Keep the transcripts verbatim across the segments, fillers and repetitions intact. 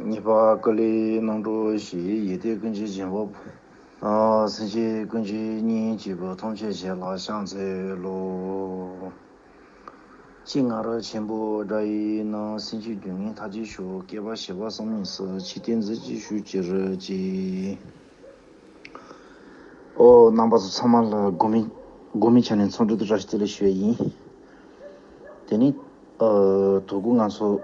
གཉིས་པ་ཀཱ་ལི་རྣམ་གྲོལ་ཞེས། ཡེ་ཏེ་ཀུན་གྱི་སྦྱིན་པ་པོ། ཨ། སེམས་ཅན་ཀུན་གྱི་གཉེན་གཅིག་པུ། ཐམས་ཅད་ཞི་ལ་ཕྱག་འཚལ་ལོ། སྤྱན་སྔ་རབ་ཆེན་པོ་དགྲ་ཡི་ནང་། སེམས་ཅན་སྡུག་བསྔལ་མཐའ་ཅན་ཤོག། བསྐལ་པ་བྱེ་བ་བསམ་ཡས་སུ། ཆོས་སྟོན་མཛད་ཅིང་བཞུགས་གྱུར་ཅིག། ཨོ། རྣམ་པ་ཚོ་ཚང་མ་ལ་དགོང་མོའི་དགོང་མོའི་ཆ་ནས་འཚམས་འདྲི་དང་བཀྲ་ཤིས་བདེ་ལེགས་ཞུ་ཡ་ཡིན། དེ་ནི། ཨ། དོ་དགོང་ང་ཚོ།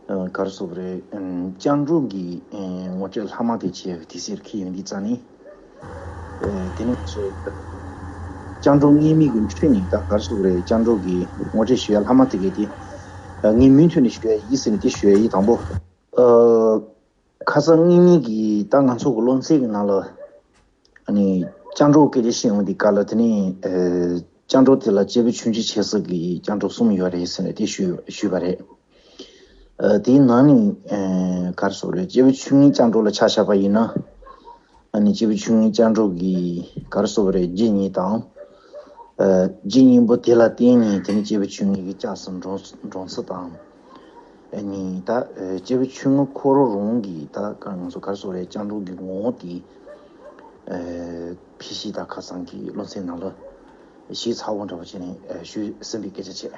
ཨ། ག་རེ་ཟེར་དགོས་རེད། ཨམ། སྐྱབས་འགྲོ་གི། ཨ། ངོ་སྤྲོད་ལྷག་མ་དེ་བྱས་ཡོད། དེ་ཟེར་གྱི་ཡོད། འདི་རྩ་ནས། ཨ། དེ་ནི་ང་ཚོ་སྐྱབས་འགྲོ་སྔོན་མའི་གི་འཕྲོས་ནས། ད་ག་རེ་ཟེར་དགོས་རེད། སྐྱབས་འགྲོ་གི་ངོ་སྤྲོད་ཞུ་ཡ་ལྷག་མ་དེ་གས་དེ། ཨ། ངས་མུ་མཐུད་ནས་ཞུ་ཡ་ཡིན་ཟེར་ནས་དེ་ཞུ་ཡ་ཡིན། དང་པོ། ཨ། ཁ་སང་སྔོན་མའི་གི་ད་ང་ཚོ་གི་སློབ་ཚན་གི་ནང་ལ། ཨ་ནི་སྐྱབས་འགྲོ་སྐད་ཆ་བཤད་ཡོང་དུས་སྐབས་ལ། དེ་ནི། ཨ། སྐྱབས་འགྲོ་དེ་ལ་སྐྱེས་བུ་ཆུང་ཆུང་བྱས་ས་གི་སྐྱབས་འགྲོ་གསུམ་ཡོད་རེད་ཟེར་ནས་དེ་ཞུས་ཞུས་པ་རེད། ཨ། དེའི་ནང་ནས། ཨ། ག་རེ་ཟེར་དགོས་རེད། སྐྱེས་བུ་ཆུང་ངུའི་སྐྱབས་འགྲོ་ལ་ཆ་བཞག་པ་ཡིན་ན། ཨ་ནི་སྐྱེས་བུ་ཆུང་ངུའི་སྐྱབས་འགྲོ་གི་ག་རེ་ཟེར་དགོས་རེད། རྒྱུ་གཉིས་དང་། ཨ། རྒྱུ་གཉིས་པོ་དེ་ལ་བརྟེན་ནས་དེ་ནི་སྐྱེས་བུ་ཆུང་ངུ་གི་སྐྱབས་སུ་འགྲོ་འགྲོ་ཚུལ་དང་། ཨ་ནི་ད། ཨ། སྐྱེས་བུ་ཆུང་ངུ་ཁོ་རང་རང་གི་ད་ང་ཚོ་ག་རེ་ཟེར་དགོས་རེད། སྐྱབས་འགྲོ་གི་ངོ་བོ་དེ། ཨ། ཕལ་ཆེར་ད་ཁ་སང་གི་སློབ་ཚན་ནང་ལ་ཞུས་ཚར་བ་འདྲ་བོ་བྱས་ནས། ཨ། ཞུས་ཟིན་པའི་སྐད་ཆ་བྱས།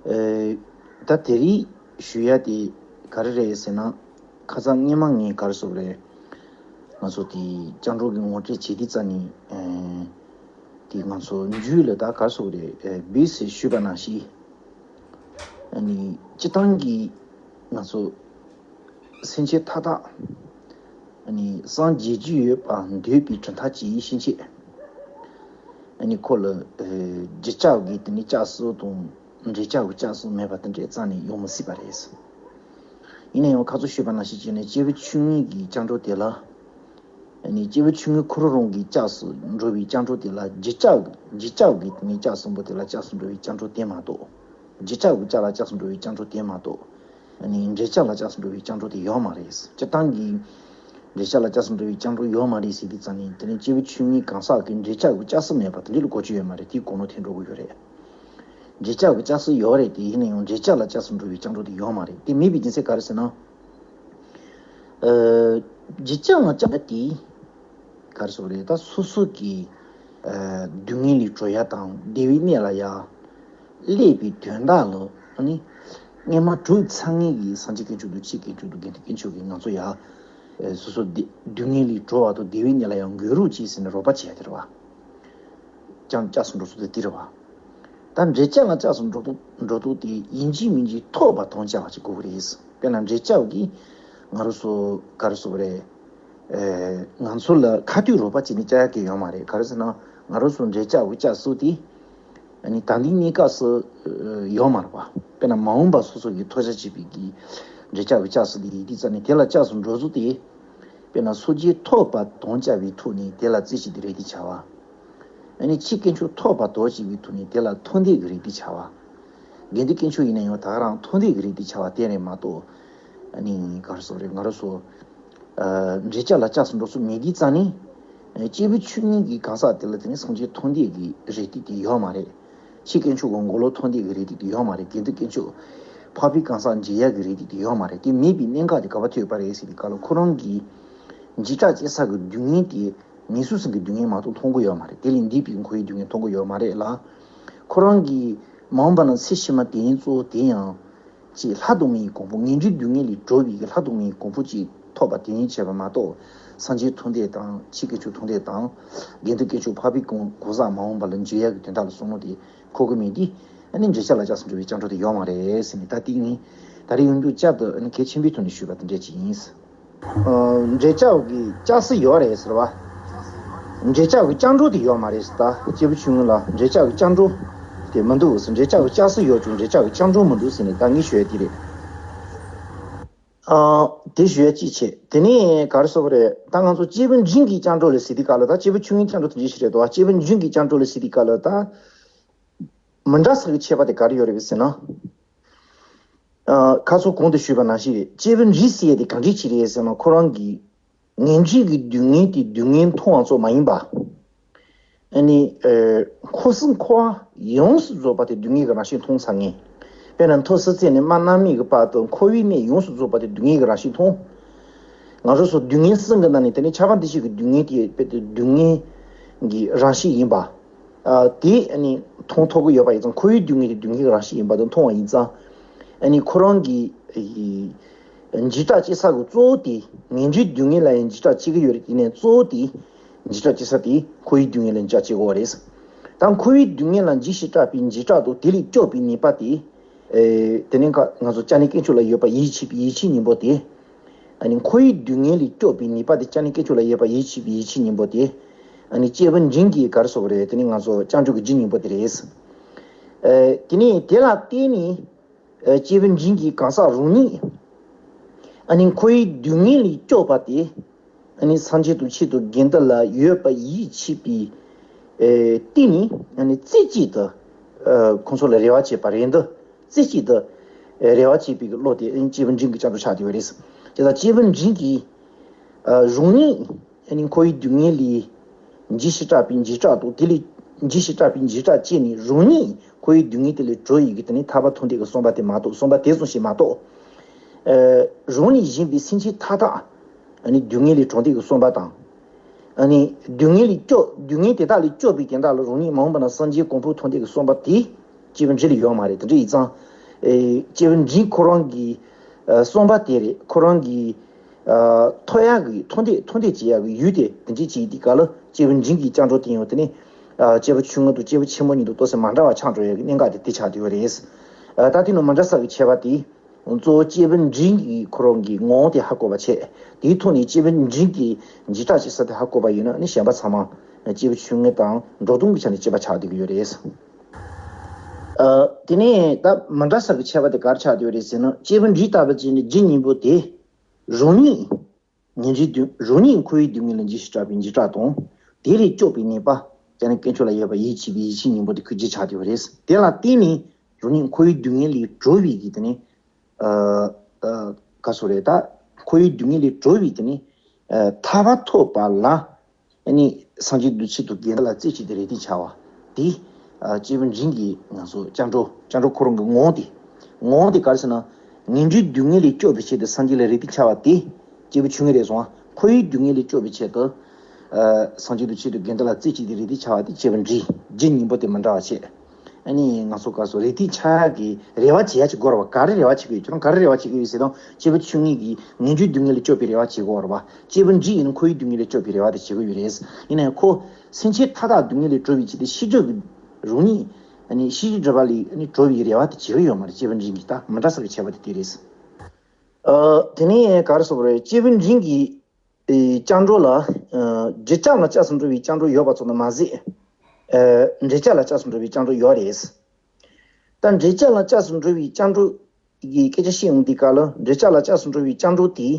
ཨ། ད་དེ་རིང་ཞུ་ཡ་དེ་ག་རེ་རེད་ཟེར་ན། ཁ་སང་སྔོན་མ་ངས་ག་རེ་ཟེར་དགོས་རེད། ང་ཚོ་དེ་སྐྱབས་འགྲོ་གི་ངོ་སྤྲོད་བྱེད་དུས་རྩ་ནས། ཨ། དེ་ང་ཚོ་རྒྱུད་ལ་ད་ག་རེ་ཟེར་དགོས་རེད། ཨ། བོད་ཟེར་ཞུས་པ་ནང་བཞིན། ཨ་ནི་སྤྱིར་བཏང་གི་ང་ཚོ་སེམས་ཅན་མཐའ་དག། ཨ་ནི་སངས་རྒྱས་རྒྱུ་ཡོད་པར་འདོད་པའི་གྲུབ་མཐའ་ཅན་གྱི་སེམས་ཅན། ཨ་ནི་ཁོ་ལ། ཨ། རྒྱུ་སྐྱབས་ཀྱི་དེ་ནི་སྐྱབས་སུ་དང་། འབྲས་སྐྱབས་ཀྱི་སྐྱབས་སུ་མེད་པ་དེ་འདྲའི་རྩ་ནས་ཡོང་མི་སྲིད་པ་རེད། ཡིན་ན་ཡང་ཁ་སང་ཞུས་པ་ནང་བཞིན་བྱས་ནས་སྐྱེས་བུ་ཆུང་ངུའི་གི་སྐྱབས་འགྲོ་དེ་ལ། ཨ་ནི་སྐྱེས་བུ་ཆུང་ངུ་ཁོ་རང་རང་གི་སྐྱབས་སུ་འགྲོ་བའི་སྐྱབས་འགྲོ་དེ་ལ། རྒྱུ་སྐྱབས། རྒྱུ་སྐྱབས་ཀྱི་དེ་ནི་སྐྱབས་གསུམ་པོ་དེ་ལ་སྐྱབས་སུ་འགྲོ་བའི་སྐྱབས་འགྲོ་དེ་མ་གཏོགས། རྒྱུ་སྐྱབས་ཀྱི་སྐྱབས་ལ་སྐྱབས་སུ་འགྲོ་བའི་སྐྱབས་འགྲོ་དེ་མ་གཏོགས། ཨ་ནི་འབྲས་སྐྱབས་ལ་སྐྱབས་སུ་འགྲོ་བའི་སྐྱབས་འགྲོ་དེ་ཡོད་མ་རེད། སྤྱིར་བཏང་གི་འབྲས་སྐྱབས་ལ་སྐྱབས་སུ་འགྲོ་བའི་སྐྱབས་འགྲོ་ཡོད་མ་རེད་ཟེར་དུས་ཙམ་ནས། དེ་ནི་སྐྱེས་བུ་ཆུང་ངུའི་གང་ཟག་གི་འབྲས་སྐྱབས་ཀྱི་སྐྱབས་སུ་མེད་པ་དེ་འདྲ་ལ་གོ་རྒྱུ་ཡོད་མ་རེད། དེའི་གོ་ནོར་ཐེབས་འགྲོ་གི་ཡོད་རེད། འབྲས་སྐྱབས་ཀྱི་སྐྱབས་སུ་ཡོད་རེད་དེ། ཡིན་ན་ཡང་འབྲས་སྐྱབས་ལ་སྐྱབས་སུ་འགྲོ་བའི་སྐྱབས་འགྲོ་དེ་ཡོད་མ་རེད། དེ་མེད་པའི་རྒྱུ་མཚན་ག་རེ་ཟེར་ན། ཨ། འབྲས་སྐྱབས་ལ་སྐྱབས་པ་དེ་ག་རེ་ཟེར་དགོས་རེད། ད་སོ་སོ་གི། ཨ། སྡུག་བསྔལ་ལས་གྲོལ་ཡ་དང་བདེ་བའི་གནས་ལ་ཡ་སླེབས་པའི་དོན་དག་ལ། ཨ་ནི་སྔོན་མ་གྲུབ་ཚར་མཁན་གྱི་སངས་རྒྱས་དཀོན་མཆོག་དང་ཆོས་དཀོན་མཆོག་དང་དགེ་འདུན་དཀོན་མཆོག་གིས་ང་ཚོ་ཡ། ཨ། སོ་སོ་སྡུག་བསྔལ་ལས་གྲོལ་བ་དང་བདེ་བའི་གནས་ལ་ཡང་འགོད་རོགས་གྱིས་ཟེར་ནས་རོགས་པ་བྱས་ཡ་དེ་རེད་བ། སྐྱབས་སྐྱབས་སུ་འགྲོ་ཚུལ་དེ་དེ་རེད་བ། ད་འབྲས་སྐྱབས་ལ་སྐྱབས་སུ་འགྲོ་དུས་འགྲོ་དུས་དེ་ཡིན་གཅིག་མིན་གཅིག་ཐོབ་པ་དོན་རྐྱང་བ་ཅིག་དགོས་ཀྱི་རེད། དཔེར་ན་འབྲས་སྐྱབས་ཀྱིས་ང་རང་ཚོ་ག་རེ་ཟེར་དགོས་རེད། ཨེ། ང་ཚོ་ལ་ཁ་ཐུག་རོགས་པ་བྱས་ནས་བཅར་ཡ་གི་ཡོད་མ་རེད། ག་རེ་ཟེར་ན་ང་རང་ཚོ་འབྲས་སྐྱབས་ཀྱི་སྐྱབས་སུ་དེ། ཨ་ནི་ད་ལྟའི་གནས་སྐབས་སུ་ཡོད་མ་རེད་བ། དཔེར་ན་མ་འོངས་པ་སོ་སོ་གིས་ཐོབ་བྱ་བྱེད་པའི་གི་འབྲས་སྐྱབས་ཀྱི་སྐྱབས་སུ་དེ་ཡིན་དུས་ཙམ་ནས། དེ་ལ་སྐྱབས་སུ་འགྲོ་ཚུལ་དེ། དཔེར་ན་སངས་རྒྱས་ཐོབ་པ་དོན་རྐྱང་བའི་ཐོག་ནས་དེ་ལ་རྩོད་བྱེད་ཀྱི་རེད་དེ་བྱ་བ། ཨ་ནི་ཆོས་དཀོན་མཆོག་ཐོབ་པ་དོན་གཅིག་པའི་ཐོག་ནས་དེ་ལ་མཐོང་འདོད་ཀྱི་རེད་དེ་བྱ་བ། དགེ་འདུན་དཀོན་མཆོག་ཡིན་ན་ཡང་ད་ག་རང་མཐོང་འདོད་ཀྱི་རེད་དེ་བྱ་བ་དེ་རེད་མ་གཏོགས། ཨ་ནི་ག་རེ་ཟེར་དགོས་རེད། ང་རང་ཚོ། ཨ། འབྲས་སྐྱབས་ལ་སྐྱབས་སུ་འགྲོ་ཚུལ་མེད་དུས་ཙམ་ནས། ཨ། སྐྱེས་བུ་ཆུང་ངུ་གི་གང་ཟག་དེ་ལ་དེ་ནི་སངས་རྒྱས་མཐོང་འདོད་ཀྱི་རེད་དེ་དེ་ཡོད་མ་རེད། ཆོས་དཀོན་མཆོག་གི་མགོ་ལོག་མཐོང་འདོད་ཀྱི་རེད་དེ་དེ་ཡོད་མ་རེད། དགེ་འདུན་དཀོན་མཆོག་འཕགས་པའི་གང་ཟག་མཇལ་ཡག་གི་རེད་དེ་དེ་ཡོད་མ་རེད། དེ་མེད་པའི་གནད་འགག་དེ་ག་པར་ཐུག་པ་རེད་ཟེར་དུས་སྐབས་ལ། ཁོ་རང་གི་འཇིགས་སྐྲག་སྐྱེ་ས་གི་སྡུག་བསྔལ་དེ། ངན་སོང་གསུམ་གྱི་སྡུག་བསྔལ་མ་གཏོགས་མཐོང་གི་ཡོད་མ་རེད། དེ་ལས་འདས་པའི་འཁོར་བའི་སྡུག་བསྔལ་མཐོང་གི་ཡོད་མ་རེད་ལ། ཁོ་རང་གིས་མ་འོངས་པ་ན་ཚེ་ཕྱི་མ་དེ་ཡིན་གཙོ་བོ་དེ་ཡང་ཅིག་ལྷ་གདོད་མའི་གོ་འཕང་། ངན་འགྲོའི་སྡུག་བསྔལ་ལས་གྲོལ་བའི་ལྷ་གདོད་མའི་གོ་འཕང་ཅིག་ཐོབ་པ་དེ་ཡིན་བྱས་པ་མ་གཏོགས། སངས་རྒྱས་མཐོང་འདོད་དང་། ཆོས་དཀོན་མཆོག་མཐོང་འདོད་དང་། དགེ་འདུན་དཀོན་མཆོག་འཕགས་པའི་གང་གང་ཟག་མ་འོངས་པ་ལ་མཇལ་ཡག་གི་དོན་དག་ལ་བསམ་བློ་དེ་འཁོར་གི་མེད་དུས། ཨ་ནི་འབྲས་སྐྱབས་ལ་སྐྱབས་སུ་འགྲོ་བའི་སྐྱབས་འགྲོ་དེ་ཡོད་མ་རེད་ཟེར་ནས། ད་དེ་ངས་ད་རེས་ཡོང་དུས་བསྐྱར་དུ་ཨ་ནི་གལ་ཆེན་པོའི་ཐོག་ནས་ཞུས་པ་དེ་འདྲ་ཅིག་ཡིན། ཨ། འབྲས་སྐྱབས་ཀྱི་སྐྱབས་སུ་ཡོད་རེད་ཟེར་བ། འབྲས་སྐྱབས་ཀྱི་སྐྱབས་འགྲོ་དེ་ཡོད་མ་རེད་ཟེར། ད་སྐྱེས་བུ་ཆུང་ངུ་ལ་འབྲས་སྐྱབས་ཀྱི་སྐྱབས་འགྲོ་དེ་མི་འདུག་ཟེར། འབྲས་སྐྱབས་ཀྱི་སྐྱབས་སུ་ཡོད་ཀྱང་འབྲས་སྐྱབས་ཀྱི་སྐྱབས་འགྲོ་མི་འདུག་ཟེར་ནས་ད་ངས་ཞུ་ཡ་དེ་རེད། ཨ། དེ་ཞུ་ཡ་གཅིག་བྱས། དེ་ནས་ག་རེ་ཟེར་དགོས་རེད། ད་ང་ཚོ་སྐྱེས་བུ་འབྲིང་གི་སྐྱབས་འགྲོ་ལ་ཟེར་དུས་སྐབས་ལ། ད་སྐྱེས་བུ་ཆུང་ངུའི་སྐྱབས་འགྲོ་དེ་འདྲ་ཞིག་རེད་དོ། སྐྱེས་བུ་འབྲིང་གི་སྐྱབས་འགྲོ་ལ་ཟེར་དུས་སྐབས་ལ་ད། མི་འདྲ་ས་གི་ཁྱད་པར་དེ་ག་རེ་ཡོད་རེད་ཟེར་ན། ཨ། ཁ་སང་གོང་དུ་ཞུས་པ་ནང་བཞིན་རེད། སྐྱེས་བུ་འབྲིང་ཟེར་ཡས་དེ་གང་འདྲ་ཅིག་རེད་ཟེར་ན། ཁོ་རང་གི་ངན་འགྲོའི་གི་སྡུག་བསྔལ་དེ་སྡུག་བསྔལ་མཐོང་བ་ཙམ་མ་ཡིན་པ། ཨ་ནི། ཨ། འཁོར་གསུམ་འཁོར་བ་ཡོངས་སུ་རྫོགས་པ་དེ་སྡུག་བསྔལ་གྱི་རང་བཞིན་མཐོང་ཚར་མཁན། དཔེར་ན་མཐོ་ས་ཚད་ནས་དམའ་གནམ་མེད་ཀྱི་བར་དུ་འཁོར་བའི་གནས་ཡོངས་སུ་རྫོགས་པ་དེ་སྡུག་བསྔལ་གྱི་རང་བཞིན་མཐོང་། ང་རང་ཚོ་སྡུག་བསྔལ་གསུམ་གྱི་ནང་ནས་དེ་ནི་ཆགས་པ་འདུ་བྱེད་ཀྱི་སྡུག་བསྔལ་དེ་དཔེ་དེ་སྡུག་བསྔལ་གྱི་རང་བཞིན་ཡིན་པ། ཨ་དེ་ཨ་ནི་མཐོང་ཐུབ་ཀྱི་ཡོད་པ་ཡིན་ཙང་། འཁོར་བའི་སྡུག་བསྔལ་དེ་སྡུག་བསྔལ་གྱི་རང་བཞིན་ཡིན་པ་དེ་མཐོང་བ་ཡིན་ཙང་། ཨ་ནི་ཁོ་རང་གི་ཨི་འཇིགས་སྐྲག་སྐྱེ་ས་གི་གཙོ་བོ་དེ། ངན་འགྲོའི་སྡུག་བསྔལ་ལ་ཡང་འཇིགས་སྐྲག་སྐྱེ་གི་ཡོད་རེད། ཡིན་ནའི་གཙོ་བོ་དེ་འཇིགས་སྐྲག་སྐྱེ་ས་དེ་འཁོར་བའི་སྡུག་བསྔལ་ལ་འཇིགས་སྐྲག་སྐྱེ་གི་ཡོད་རེད། ད་འཁོར་བའི་སྡུག་བསྔལ་ལ་འཇིགས་ཤིང་སྐྲག་པའི་འཇིགས་སྐྲག་དང་དེ་ལས་སྐྱོབ་པའི་ནུས་པ་དེ། ཨེ་དེ་ནི་ང་ང་ཚོ་སྐྱབས་གནས་དཀོན་མཆོག་ལ་ཡོད་པ་ཡིད་ཆེས་པའི་ཡིད་ཆེས་སྙིང་པོ་དེ། ཨ་ནི་འཁོར་བའི་སྡུག་བསྔལ་ལས་སྐྱོབ་པའི་ནུས་པ་དེ། སྐྱབས་གནས་དཀོན་མཆོག་ལ་ཡོད་པ་ཡིད་ཆེས་པའི་ཡིད་ཆེས་སྙིང་པོ་དེ། ཨ་ནི་སྐྱེས་བུ་འབྲིང་གི་ག་རེ་ཟེར་དགོས་རེད། དེ་ནི་ང་ཚོ་སྐྱབས་འགྲོ་གི་རྒྱུ་སྙིང་པོ་དེ་རེད། ཨེ་དེ་ནི་དེ་ལ་བརྟེན་ནས་ཨེ་སྐྱེས་བུ་འབྲིང་གིས་གང་ཟག་རང་ཉིད་ཨ་ནི་འཁོར་བའི་སྡུག་བསྔལ་ལས་སྐྱོབ་པ་དེ། ཨ་ནི་སངས་རྒྱས་དང་ཆོས་དང་དགེ་འདུན་ལ་ཡོད་པ་ཡིད་ཆེས་པའི་ཨེ་སྟེང་ནས། ཨ་ནི་རྩེ་གཅིག་ཏུ་ཨེ་ཁོང་ཚོ་ལ་རེ་བ་བྱེད་པ་རེད་འདུག་རྩེ་གཅིག་ཏུ་ཨེ་རེ་བ་བྱེད་པའི་བློ་དེ་ཨ་ནི་སྐྱེས་བུ་འབྲིང་གི་སྐྱབས་འགྲོ་ཆགས་བསྡད་ཡོད་རེད། དེ་ལ་སྐྱེས་བུ་འབྲིང་གིས་ཨ་རང་ཉིད་ཨ་ནི་འཁོར་བའི་སྡུག་བསྔལ་ལས་འཇིགས་ཤིང་སྐྲག་པའི་འཇིགས་སྐྲག་དང་། དེ་ལས་འཇིགས་ཤིང་སྐྲག་པའི་འཇིགས་སྐྲག་སྐྱེས་ནས་རང་ཉིད་འཁོར་བའི་སྡུག་བསྔལ་དེ་ལས་གྲོལ་ཡི་གི་དེ་ནི་ཐར་པ་ཐོབ་འདོད་ཀྱི་བསམ་པ་དེ་མ་གཏོགས། བསམ་པ་དེ་ཙམ་ཞིག་མ་གཏོགས། ཨ་རང་ནས་གཞན་པའི་སེམས་ཅན་མཐའ་དག་ཨ་ནི་སྡུག་བསྔལ་ལས་གྲོལ་འདོད་ཀྱི་བསམ་པ་དང་། ཨ་ནི་སྡུག་བསྔལ་ལས་སྐྱོབ། སྡུག་བསྔལ་དེ་དག་ལས་སྐྱོབ་པའི་དོན་དག་ལ་རང་ཉིད་མ་འོངས་པ་ན་སངས་རྒྱས་གོ་འཕང་ཐོབ་འདོད་ཀྱི་བསམ་པ་དེ་སྐྱེས་བུ་འབྲིང་ལ་ཡོད་མ་རེད། དེ་འདྲ་ཡིན་ཙང་། ཨེ་སྐྱེས་བུ་འབྲིང་ཁོ་རང་གི་ཨ་བསམ་པ་དེ་རེད། ཁོ་རང་གི་ཨ་ཐོབ་ཡག་གི་ཐོབ་འདོད། ཐོབ་འདོད་བྱེད་ཡག་གི་ཡུལ་དེ་དེ་འདྲ་ཅིག་ཡིན་དུས་སྐབས་ལ། སྐྱེས་བུ་འབྲིང་གི་སྐྱབས་འགྲོ་དེ་ཡང་དེ་ནི་ཨ་སྐྱེས་བུ་ཆུང་ངུ་དང་སྐྱེས་བུ་ཆེན་པོ་གཉིས་དང་ཏོག་ཙམ་མ་འདྲ་བ་ཆགས་འགྲོ་ཡག་གི་གནད་འགག་དེ་དེ་ཆགས་བསྡད་ཡོད་རེད། ཨ་ད་དེ་ནི་མ་འདྲ་ས་གི་ཁྱད་པར་དེ། གཙོ་བོ་སྐྱེས་བུ་འབྲིང་གིས་ཁོ་རང་གི་ངོ་བོ་དེ་ཧ་གོ་བ་བྱས། དེའི་ཐོག་ནས་སྐྱེས་བུ་འབྲིང་གིས་འཇིགས་སྐྲག་སྐྱེ་ས་དེ་ཧ་གོ་བ་ཡིན་ན། ཨ་ནི་གཞན་པ་ཚང་མ་སྐྱེས་བུ་ཆུང་ངུ་དང་འགྲོ་སྟངས་ཀྱི་ཆ་ནས་གཅིག་པ་ཆགས་བསྡད་ཀྱི་ཡོད་རེད། ཨ་དེ་ནས་ད་མ་འདྲ་ས་གི་ཁྱད་པར་དེ་ག་རེ་ཆགས་བསྡད་ཡོད་རེད་ཟེར་ན། སྐྱེས་བུ་འབྲིང་ལྟ་བུ་ཅིག་ནི་རྒྱུ་སྙིང་པོ་དེ་རང་ཉིད། ངན་འགྲོའི་སྡུག་རང་ཉིད་འཁོར་བའི་སྡུག་བསྔལ་ལ་འཇིགས་ཤིང་སྐྲག་པའི་འཇིགས་སྐྲག་དང་། དེ་ལས་སྐྱོབ་པའི་ནུས་པ། སྐྱབས་གནས་དཀོན་མཆོག་ལ་ཡོད་པ་ཡིད་ཆེས་པའི་ཡིད་ཆེས་སྙིང་པོ་དེ་ཁོའི་རྒྱུ་ཆགས་བསྡད་ཡོད་རེད། དེ་ལ་བརྟེན་ནས་རང་ཉིད་འཁོར་བའི་སྡུག་བསྔལ་ལས་གྲོལ་བའི་གི་དེ་ནི། ཨ་ཨ་ག་རེ་ཟེར་དགོས་རེད། ད་འཁོར་བའི་སྡུག་བསྔལ་ལས་གྲོལ་བའི་དེ་ནི་ཨ་ཐར་པ་ཐོབ་པ་ལ། ཨ་ནི་སངས་རྒྱས་དང་ཆོས་དང་དགེ་འདུན་ལ་རྩེ་གཅིག་ཏུ་རེ་ལྟོས་འཆའ་བ་དེ། ཨ་སྐྱེས་བུ་འབྲིང་གི་ང་ཚོ་སྐྱབས་འགྲོ། སྐྱབས་འགྲོ་ཁོ་རང་གི་ངོ་བོ་དེ། ངོ་བོ་དེ་ག་རེ་ཟེར་ན། ངན་འགྲོའི་སྡུག་བསྔལ་ལས་སྐྱོབ་པའི་ཆེད་དུ་སངས་རྒྱས་ལ་རེ་ལྟོས་འཆའ་བ་དེ་སྐྱེས་བུ་ཆུང་ངུ་རེད་སོང་། འཁོར་བའི་སྡུག་བསྔལ་ལས་སྐྱོབ་པའི་ཆེད་དུ། ཨ་སངས་རྒྱས་དང་ཆོས་དང་དགེ་འདུན་ལ་རྩེ་གཅིག་ཏུ་རེ་ལྟོས་འཆའ་བ་དེ་སྐྱེས་བུ་འབྲིང་། རྒྱུ་སྙིང་པོ་དེ་མི་འདྲ་བ་བྱས། ཨ་ནི་ང་ཚོ་ག་རེ་ཟེར། རེ་ལྟོས་འཆའ་གི་རེ་བ་བྱེད་ཡ་ཅིག་དགོས་རེད་བ། ག་རེ་རེ་བ་བྱེད་ཀྱི་ཡོད། ཁྱོད་རང་ག་རེ་རེ་བ་བྱེད་ཀྱི་ཡོད་ཟེར་དང་། སྐྱེས་བུ་ཆུང་ངུ་གིས་ངན་འགྲོའི་སྡུག་བསྔལ་ལས་སྐྱོབ་པའི་རེ་བ་བྱེད་ཀྱི་ཡོད་རེད་བ། སྐྱེས་བུ་འབྲིང་ཡིན་ན་འཁོར་བའི་སྡུག་བསྔལ་ལས་སྐྱོབ་པའི་རེ་བ་དེ་བྱེད་ཀྱི་ཡོད་རེད། ཡིན་ནའི་ཁོ་སེམས་ཅན་མཐའ་དག་སྡུག་བསྔལ་ལས་སྒྲོལ་བའི་ཆེད་དུ་ཤེས་སྒྲིབ་ཀྱི་རང་ཉིད། ཨ་ནི་ཤེས་སྒྲིབ་སྒྲོལ་བ་ལས་ཨ་ནི་སྒྲོལ་བའི་རེ་བ་དེ་བྱེད་ཀྱི་ཡོད་མ་རེད། སྐྱེས་བུ་འབྲིང་གིས། ད་མི་འདྲ་ས་གི་ཁྱད་པར་དེ་དེ་རེད། ཨ་དེ་ནས་ག་རེ་ཟེར་དགོས་རེད། སྐྱེས་བུ་འབྲིང་གིས་ཨེ་སྐྱབས་འགྲོ་ལ། ཨ་འདྲེ་ལྕག་ལ་སྐྱབས་སུ་འགྲོ་བའི་སྐྱབས་འགྲོ་ཡོད་པ་ཙམ་དུ་མ་ཟད། ཨ་འདྲེ་ལྕག་ལ་སྐྱབས་སུ་འགྲོ་བའི་སྐྱབས་འགྲོ་ཡོད་རེད། ད་འདྲེ་ལྕག་ལ་སྐྱབས་སུ་འགྲོ་བའི་སྐྱབས་འགྲོ་གི་སྐད་ཆ་བཤད་ཡོང་དུས་སྐབས་ལ། འདྲེ་ལྕག་ལ་སྐྱབས་སུ་འགྲོ་བའི་སྐྱབས་འགྲོ་དེ།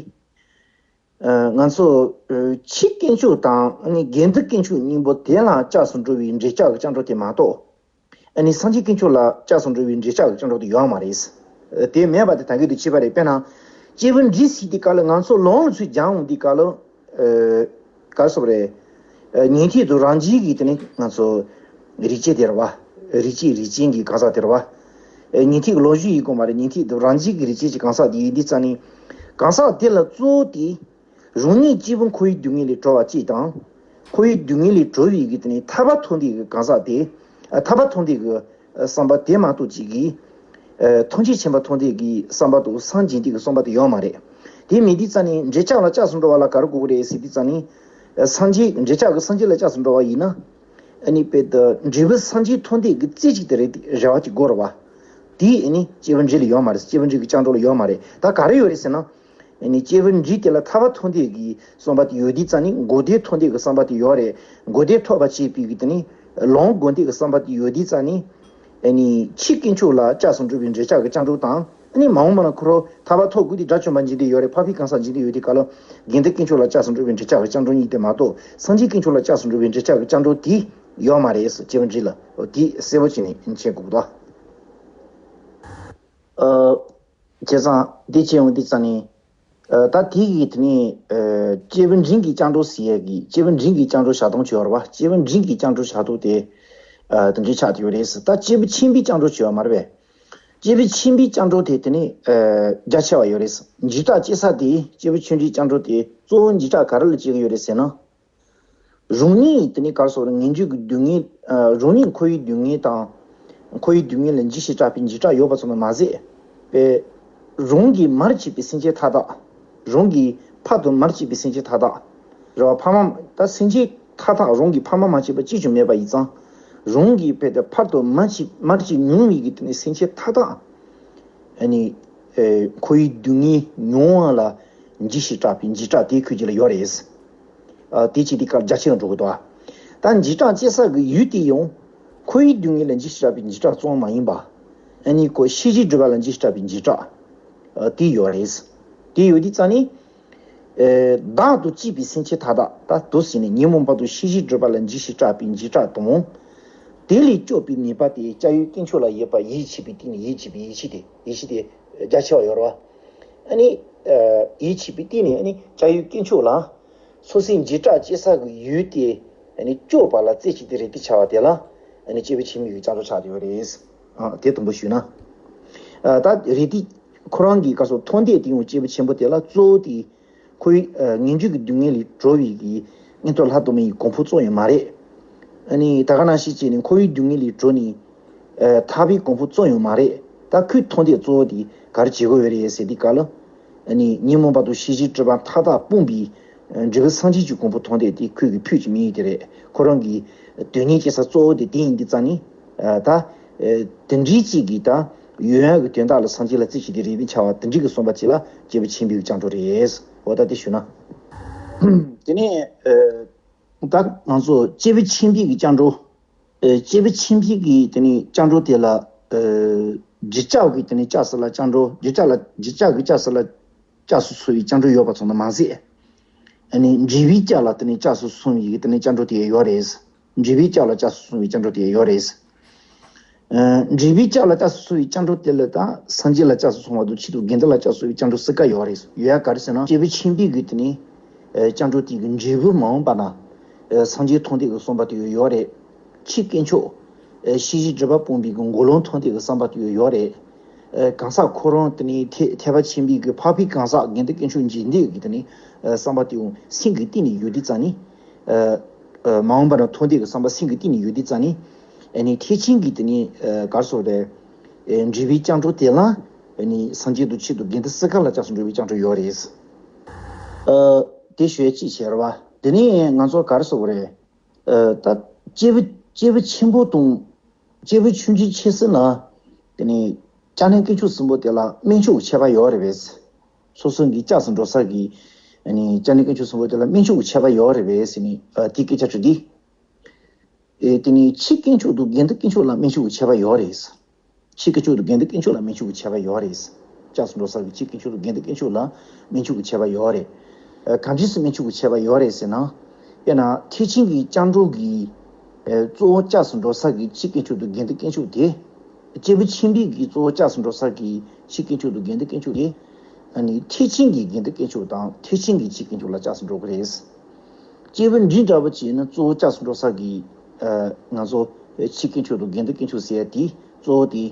ཨ་ང་ཚོ་ཨ་ཆོས་དཀོན་མཆོག་དང་ཨ་ནི་དགེ་འདུན་དཀོན་མཆོག་གཉིས་པོ་དེ་ལ་སྐྱབས་སུ་འགྲོ་བའི་འདྲེ་ལྕག་གི་སྐྱབས་འགྲོ་དེ་མ་གཏོགས། ཨ་ནི་སངས་རྒྱས་དཀོན་མཆོག་ལ་སྐྱབས་སུ་འགྲོ་བའི་འདྲེ་ལྕག་གི་སྐྱབས་འགྲོ་དེ་ཡོད་མ་རེད། ཨ་དེ་མེད་པ་དེ་ད་གིན་དུ་ཕྱིས་པ་རེད། དཔེར་ན་སྐྱེས་བུ་འབྲིང་ཟེར་དུས་སྐབས་ལ། ང་ཚོ་ལམ་ལ་ཚུར་སྦྱངས་ཡོང་དུས་སྐབས་ལ། ཨ་ག་རེ་ཟེར་དགོས་རེད། ཨ་ཉན་ཐོས་དང་རང་རྒྱལ་གྱི་དེ་ནི་ང་ཚོ་རིགས་ཅན་དེ་རེད་བ། རིགས་ཅན། རིགས་ཅན་གྱི་གང་ཟག་དེ་རེད་བ། ཨ་ཉན་ཐོས་ཀྱི་ལོ་རྒྱུས་ཡིན་དགོས་མ་རེད། ཉན་ཐོས་དང་རང་རྒྱལ་གྱི་རིགས་ཅན་གྱི་གང་ཟག་དེ་ཡིན་དུས་ཙང་ནི། གང་ཟག་དེ་ལ་གཙོ་བོ་དེ་རང་ཉིད་སྐྱེས་བུ་འཁོར་བའི་སྡུག་བསྔལ་ལས་གྲོལ་བ་གཅིག་དང་། འཁོར་བའི་སྡུག་བསྔལ་ལས་གྲོལ་བའི་གི་དེ་ནི་ཐར་པ་ཐོབ་འདོད་ཀྱི་གང་ཟག་དེ། ཨ་ཐར་པ་ཐོབ་འདོད་ཀྱི་བསམ་པ་དེ་མ་གཏོགས་ཅིག་གིས། ཨ་ཐམས་ཅད་མཁྱེན་པ་ཐོབ་འདོད་ཀྱི་བསམ་པ་དང་། སངས་རྒྱས་འདོད་ཀྱི་བསམ་པ་དེ་ཡོད་མ་རེད། དེ་མེད་དུས་ཙང་ནི་འདྲེ་ལྕག་ལ་སྐྱབས་སུ་འགྲོ་བ་ལ་ག་རེ་དགོས་ཀྱི་རེད་ཟེར་དུས་ཙང་ནི། ཨ་སངས་རྒྱས། འདྲེ་ལྕག་གི་སངས་རྒྱས་ལ་སྐྱབས་སུ་འགྲོ་བ་ཡིན་ན། ཨ་ནི་དཔེ་ད་འབྲས་བུ་སངས་རྒྱས་ཐོབ་འདོད་ཀྱི་རྩེ་གཅིག་ཏུ་རེ་རེ་བ་ཅིག་དགོས་རེད་བ། དེ་ཨ་ནི་སྐྱེས་བུ་འབྲིང་ལ་ཡོད་མ་རེད། སྐྱེས་བུ་འབྲིང་གི་སྐྱབས་འགྲོ་ལ་ཡོད་མ་རེད། ད་ག་རེ་ཡོད་རེད་ཟེར་ན། ཨ་ནི་སྐྱེས་བུ་འབྲིང་དེ་ལ་ཐར་པ་ཐོབ་འདོད་ཀྱི་བསམ་པ་དེ་ཡོད་དུས་ཙང་ནི། གོ་བདེ་ཐོབ་འདོད་ཀྱི་བསམ་པ་དེ་ཡོད་རེད། གོ་བདེ་ཐོབ་པ་བྱེད་པའི་གི་དེ་ནི་ལམ་གོ་འདོད་ཀྱི་བསམ་པ་དེ་ཡོད་དུས་ཙང་ནི། ཨ་ནི་ཆོས་དཀོན་མཆོག་ལ་སྐྱབས་སུ་འགྲོ་བའི་འདྲེ་ལྕག་གི་སྐྱབས་འགྲོ་དང་། ཨ་ནི་མ་འོངས་པ་ན་ཁོ་རང་ཐར་པ་ཐོབ་དགོས་དུས་དགྲ་བཅོམ་པ་འཇིག་རྟེན་ཡོད་རེད། འཕགས་པའི་གང་ཟག་འཇིག་རྟེན་ཡོད་དུས་སྐབས་ལ། དགེ་འདུན་དཀོན་མཆོག་ལ་སྐྱབས་སུ་འགྲོ་བའི་འདྲེ་ལྕག་གི་སྐྱབས་འགྲོ་གཉིས་དེ་མ་གཏོགས། སངས་རྒྱས་དཀོན་མཆོག་ལ་སྐྱབས་སུ་འགྲོ་བའི་འདྲེ་ལྕག་གི་སྐྱབས་འགྲོ་དེ་ཡོད་མ་རེད། སྐྱེས་བུ་འབྲིང་ལ། འོ་དེ་གསལ་པོ་བྱས་ནས་མཁྱེན་དགོས་ཀྱི་འདུག། ཨ། བྱས་ཙང་དེ་བྱས་ཡོང་དུས་ཙང་ནི། ཨ་ད་དེ་གི་དེ་ནི། ཨ་སྐྱེས་བུ་འབྲིང་གི་སྐྱབས་འགྲོ་ཟེར་ཡས་ཀྱི། སྐྱེས་བུ་འབྲིང་གི་སྐྱབས་འགྲོ་བཞག་སྟངས་བྱས་ཡོད་རེད་བ། སྐྱེས་བུ་འབྲིང་གི་སྐྱབས་འགྲོ་བཞག་སྟངས་དེ། ཨ་དེ་འདྲ་ཆགས་བསྡད་ཡོད་རེད། ད་སྐྱེས་བུ་ཆེན་པོའི་སྐྱབས་འགྲོ་བྱས་ཡོད་མ་རེད་པས། སྐྱེས་བུ་ཆེན་པོའི་སྐྱབས་འགྲོ་དེ་དེ་ནི་རྒྱ་ཆེ་བ་ཡོད་རེད། འཇིགས་སྐྲག་སྐྱེ་ས་དེ་སྐྱེས་བུ་ཆུང་འདྲིས་སྐྱབས་འགྲོ་དེ་གཙོ་བོ་འཇིགས་སྐྲག་ག་རེ་ལ་སྐྱེ་གི་ཡོད་རེད་ཟེར་ན། རང་ཉིད་དེ་ནི་ག་རེ་ཟེར་དགོས་རེད། ངེས་འབྱུང་གི་སྡུག་བསྔལ། རང་ཉིད་འཁོར་བའི་སྡུག་བསྔལ་དང་། འཁོར་བའི་སྡུག་བསྔལ་ལ་འཇིགས་ཤིང་སྐྲག་པའི་འཇིགས་སྐྲག་ཡོད་པ་ཙམ་དུ་མ་ཟད། པས། རང་གིས་མར་བྱས་པའི་སེམས་ཅན་མཐའ་དག་རང་གིས་ཕར་དུ་མར་བྱས་པའི་སེམས་ཅན་མཐའ་དག་རེད་བ། ཕ་མ་ད་སེམས་ཅན་མཐའ་དག་རང་གིས་ཕ་མ་མ་བྱས་པ་གཅིག་ཀྱང་མེད་པ་ཡིན་ཙང་། རང་གིས་དཔེ་དེ་ཕར་དུ་མར་བྱས་མར་བྱས་མྱོང་བའི་གི་དེ་ནི་སེམས་ཅན་མཐའ་དག་ཨ་ནི། ཨེ། འཁོར་བའི་སྡུག་བསྔལ་མྱོང་བ་ལ་འཇིགས་ཤིང་སྐྲག་པའི་འཇིགས་སྐྲག་དེ་ཁོའི་རྒྱུད་ལ་ཡོད་རེད། ཨ། དེ་ཅི་སྟེ་སྐབས་རྒྱ་ཆེ་རུ་འགྲོ་གི་འདུག་ཨ། ད་འཇིགས་སྐྲག་སྐྱེ་ས་གི་ཡུལ་དེ་ཡང་། འཁོར་བའི་སྡུག་བསྔལ་ལ་འཇིགས་ཤིང་སྐྲག་པའི་འཇིགས་སྐྲག་གཙོ་བོ་མ་ཡིན་པ། ཨ་ནི་ཁོ་ཤེས་བཞིན་སྒྲིབ་པ་ལ་འཇིགས་ཤིང་སྐྲག་པའི་འཇིགས་སྐྲག་ཨ། དེ་ཡོད་རེད། དེ་ཡོད་དུས་ཙང་ནི། ཨེ། བདག་ཏུ་བཅས་པའི་སེམས་ཅན་མཐའ་དག་ད་དུ་ཟིན་ནས་ཉོན་མོངས་པ་དང་ཤེས་བཞིན་སྒྲིབ་པ་ལ་འཇིགས་ཤིང་སྐྲག་པའི་འཇིགས་སྐྲག་དང་། དེ་ལས་སྐྱོབ་པའི་ནུས་པ་དེ་སྐྱབས་ཡུལ་དཀོན་མཆོག་ལ་ཡོད་པ་ཡིད་ཆེས་པའི་སྟེང་ནས་ཡིད་ཆེས་པའི་ཡིད་ཆེས་དེ་ཡིད་ཆེས་དེ་རྒྱ་ཆེ་བ་ཡོད་རེད་བ། ཨ་ནི། ཨ། ཡིད་ཆེས་པའི་སྟེང་ནས་ཨ་ནི་སྐྱབས་ཡུལ་དཀོན་མཆོག་ལ། སོ་སོའི་འཇིགས་སྐྲག་སྐྱེ་ས་གི་ཡུལ་དེ་ཨ་ནི་སྐྱོབ་པ་ལ་རྩེ་གཅིག་ཏུ་རེ་ལྟོས་བྱ་བ་དེ་ལ་ཨ་ནི་སྐྱེས་བུ་ཆེན་པོའི་སྐྱབས་འགྲོ་ཆགས་ཡོད་རེད། ཨ། དེ་དང་པོ་ཞུས་ན། ཨ། ད་རེ་ལྟོས་ཁོ་རང་གི་སྐབས་སུ་མཐོང་ལྡན་དེ་ཡང་སྐྱེས་བུ་ཆེན་པོ་དེ་ལ་གཙོ་བོ་དེ། ཁོའི། ཨ། ངེས་འབྱུང་གི་སྡུག་བསྔལ་ལས་གྲོལ་བའི་གི་མངོན་མཐོ་ལྷ་དང་མི་ཡི་གོ་འཕང་གཙོ་ཡང་མ་རེད། ཨ་ནི་ད་ག་ནང་བཞིན་བྱས་ནས་འཁོར་བའི་སྡུག་བསྔལ་ལས་གྲོལ་ནས། ཨ། ཐར་པའི་གོ་འཕང་གཙོ་ཡང་མ་རེད། ད་ཁོས་མཐོང་ལྡན་གཙོ་བོ་དེ་ག་རེ་བྱེད་དགོས་པ་རེད་ཟེར་དུས་སྐབས་ལ། ཨ་ནི་ཉོན་མོངས་པ་དང་ཤེས་བཞིན་སྒྲིབ་པ་མཐའ་དག་སྤངས་པའི། ཨ། འབྲས་བུ་སངས་རྒྱས་ཀྱི་གོ་འཕང་མཐོང་ལྡན་དེ་ཁོའི་གི་ཕུད་ཀྱི་དམིགས་ཡུལ་དེ་རེད། ཁོ་རང་གི་དོན་གཉེར་བྱེད་ས་གཙོ་བོ་དེ་དེ་ཡིན་དུས་ཙང་ནི། ཨ། ད། ཨ། དེ་འདྲའི་གཅིག་གིས་ད་ཡོན་ཡང་གི་དོན་དག་ལ་སངས་རྒྱས་ལ་རྩེ་གཅིག་ཏུ་རེ་ལྟོས་བྱ་བ་དེ་འདྲའི་གི་བསམ་པ་གཅིག་ལ་སྐྱེས་བུ་ཆེན་པོའི་སྐྱབས་འགྲོ་རེད། འོ་ད་དེ་ཞུ་ན། དེ་ནས། ཨ། ད་ང་ཚོ་སྐྱེས་བུ་ཆེན་པོའི་གི་སྐྱབས་འགྲོ། ཨ། སྐྱེས་བུ་ཆེན་པོའི་གི་དེ་ནས་སྐྱབས་འགྲོ་དེ་ལ། ཨ། འཇིགས་སྐྲག་གི་དེ་ནས་སྐྱབས་སུ་ལ་སྐྱབས་འགྲོ། འཇིགས་སྐྲག་ལ་འཇིགས་སྐྲག་གི་སྐྱབས་སུ་ལ་སྐྱབས་སུ་སོང་བའི་སྐྱབས་འགྲོ་ཡོད་པ་ཙམ་དུ་མ་ཟད། ཨ་ནི་འབྲས་བུའི་སྐྱབས་ལ་དེ་ནས་སྐྱབས་སུ་སོང་བའི་དེ་ནས་སྐྱབས་འགྲོ་དེ་ཡོད་རེད། འབྲས་བུའི་སྐྱབས་ལ་སྐྱབས་སུ་སོང་བའི་སྐྱབས་འགྲོ་དེ་ཡོད་རེད། ཨ། འབྲས་བུའི་སྐྱབས་ལ་སྐྱབས་སུ་སོང་བའི་སྐྱབས་འགྲོ་དེ་ལ་ད་སངས་རྒྱས་ལ་སྐྱབས་སུ་སོང་བ་དང་ཆེད་དུ་དགེ་འདུན་ལ་སྐྱབས་སུ་སོང་བའི་སྐྱབས་འགྲོ་གསུམ་ཀ་ཡོད་རེད། ཡོད་ཡ་ག་རེ་ཟེར་ན། སྐྱེས་བུ་ཆེན་པོའི་གི་དེ་ནས། ཨ། སྐྱབས་འགྲོ་དེ་གི་འབྲས་བུ་མ་འོངས་པ་ན། ཨ། སངས་རྒྱས་མཐོང་ལྡན་གི་བསམ་པ་དེ་ཡོད་རེད། ཆོས་དཀོན་མཆོག་ཨ། ཤེས་བཞིན་སྒྲིབ་པ་སྤངས་པའི་གི་འགོག་ལམ་མཐོང་ལྡན་གི་བསམ་པ་དེ་ཡོད་རེད། ཨ། གང་ཟག་ཁོ་རང་དེ་ནས་ཐེག་ཐེག་པ་ཆེན་པོའི་གི་འཕགས་པའི་གང་ཟག་དགེ་འདུན་དཀོན་མཆོག་འཇིག་རྟེན་གི་དེ་ནས། ཨ། བསམ་པ་དེ་ཡང་སེམས་ཀྱི་གཏིང་ནས་ཡོད་དུས་ཙང་ནི། ཨ། ཨ། མ་འོངས་པ་ན་མཐོང་ལྡན་གི་བསམ་པ་སེམས་ཀྱི་གཏིང་ནས་ཡོད་དུས་ཙང་ནི། ཨ་ནི་ཐེག་ཆེན་གྱི་དེ་ནི། ཨ། ག་རེ་ཟེར་དགོས་རེད། ཨ། འབྲས་བུའི་སྐྱབས་འགྲོ་དེ་ལ། ཨ་ནི་སངས་རྒྱས་དང་ཆེད་དུ་དགེ་འདུན་གསུམ་ཀ་ལ་སྐྱབས་སུ་འགྲོ་བའི་སྐྱབས་འགྲོ་ཡོད་རེད། ཨ། དེ་ཞུ་ཡ་གཅིག་བྱས་རེད་བ། དེ་ནས་ང་ཚོ་ག་རེ་ཟེར་དགོས་རེད། ཨ། ད་སྐྱེས་བུ་སྐྱེས་བུ་ཆེན་པོ་དང་། སྐྱེས་བུ་ཆུང་ཆུང་ཆེ་ཟེར་ན། དེ་ནི་སྐྱབས་གནས་དཀོན་མཆོག་གསུམ་པོ་དེ་ལ་དམན་ཆུང་གི་ཁྱད་པར་ཡོད་རེད་པས། སོ་སོ་གི་སྐྱབས་སུ་འགྲོ་ས་གི། ཨ་ནི་སྐྱབས་གནས་དཀོན་མཆོག་གསུམ་པོ་དེ་ལ་དམན་ཆུང་གི་ཁྱད་པར་ཡོད་རེད་པས་ཟེར་ནས། ཨ། དེ་སྐད་ཆ་དྲིས་དུས། ཨེ། དེ་ནི་ཆོས་དཀོན་མཆོག་དང་དགེ་འདུན་དཀོན་མཆོག་ལ་དམན་ཆུང་གི་ཁྱད་པར་ཡོད་རེད། ཆོས་དཀོན་མཆོག་དང་དགེ་འདུན་དཀོན་མཆོག་ལ་དམན་ཆུང་གི་ཁྱད་པར་ཡོད་རེད། སྐྱབས་སུ་འགྲོ་ས་གི་ཆོས་དཀོན་མཆོག་དང་དགེ་འདུན་དཀོན་མཆོག་ལ་དམན་ཆུང་གི་ཁྱད་པར་ཡོད་རེད། ཨ། གང་ཅི་སེ་དམན་ཆུང་གི་ཁྱད་པར་ཡོད་རེད་ཟེར་ན། དཔེར་ན་ཐེག་ཆེན་གྱི་སྐྱབས་འགྲོ་གི། ཨ། གཙོ་བོ་སྐྱབས་སུ་འགྲོ་ས་གི་ཆོས་དཀོན་མཆོག་དང་དགེ་འདུན་དཀོན་མཆོག་དེ། སྐྱེས་བུ་ཆེན་པོའི་གི་གཙོ་བོ་སྐྱབས་སུ་འགྲོ་ས་གི་ཆོས་དཀོན་མཆོག་དང་དགེ་འདུན་དཀོན་མཆོག་དེ། ཨ་ནི་ཐེག་ཆེན་གྱི་དགེ་འདུན་དཀོན་མཆོག་དང་ཐེག་ཆེན་གྱི་ཆོས་དཀོན་མཆོག་ལ་སྐྱབས་སུ་འགྲོ་གི་རེད། སྐྱེས་བུ་འབྲིང་འདྲ་བོ་བྱས་ན་གཙོ་བོ་སྐྱབས་སུ་འགྲོ་ས་གི། ཨ། ང་ཚོ་ཆོས་དཀོན་མཆོག་དང་དགེ་འདུན་དཀོན་མཆོག་ཟེར་ཡ་དེ་གཙོ་བོ་དེ།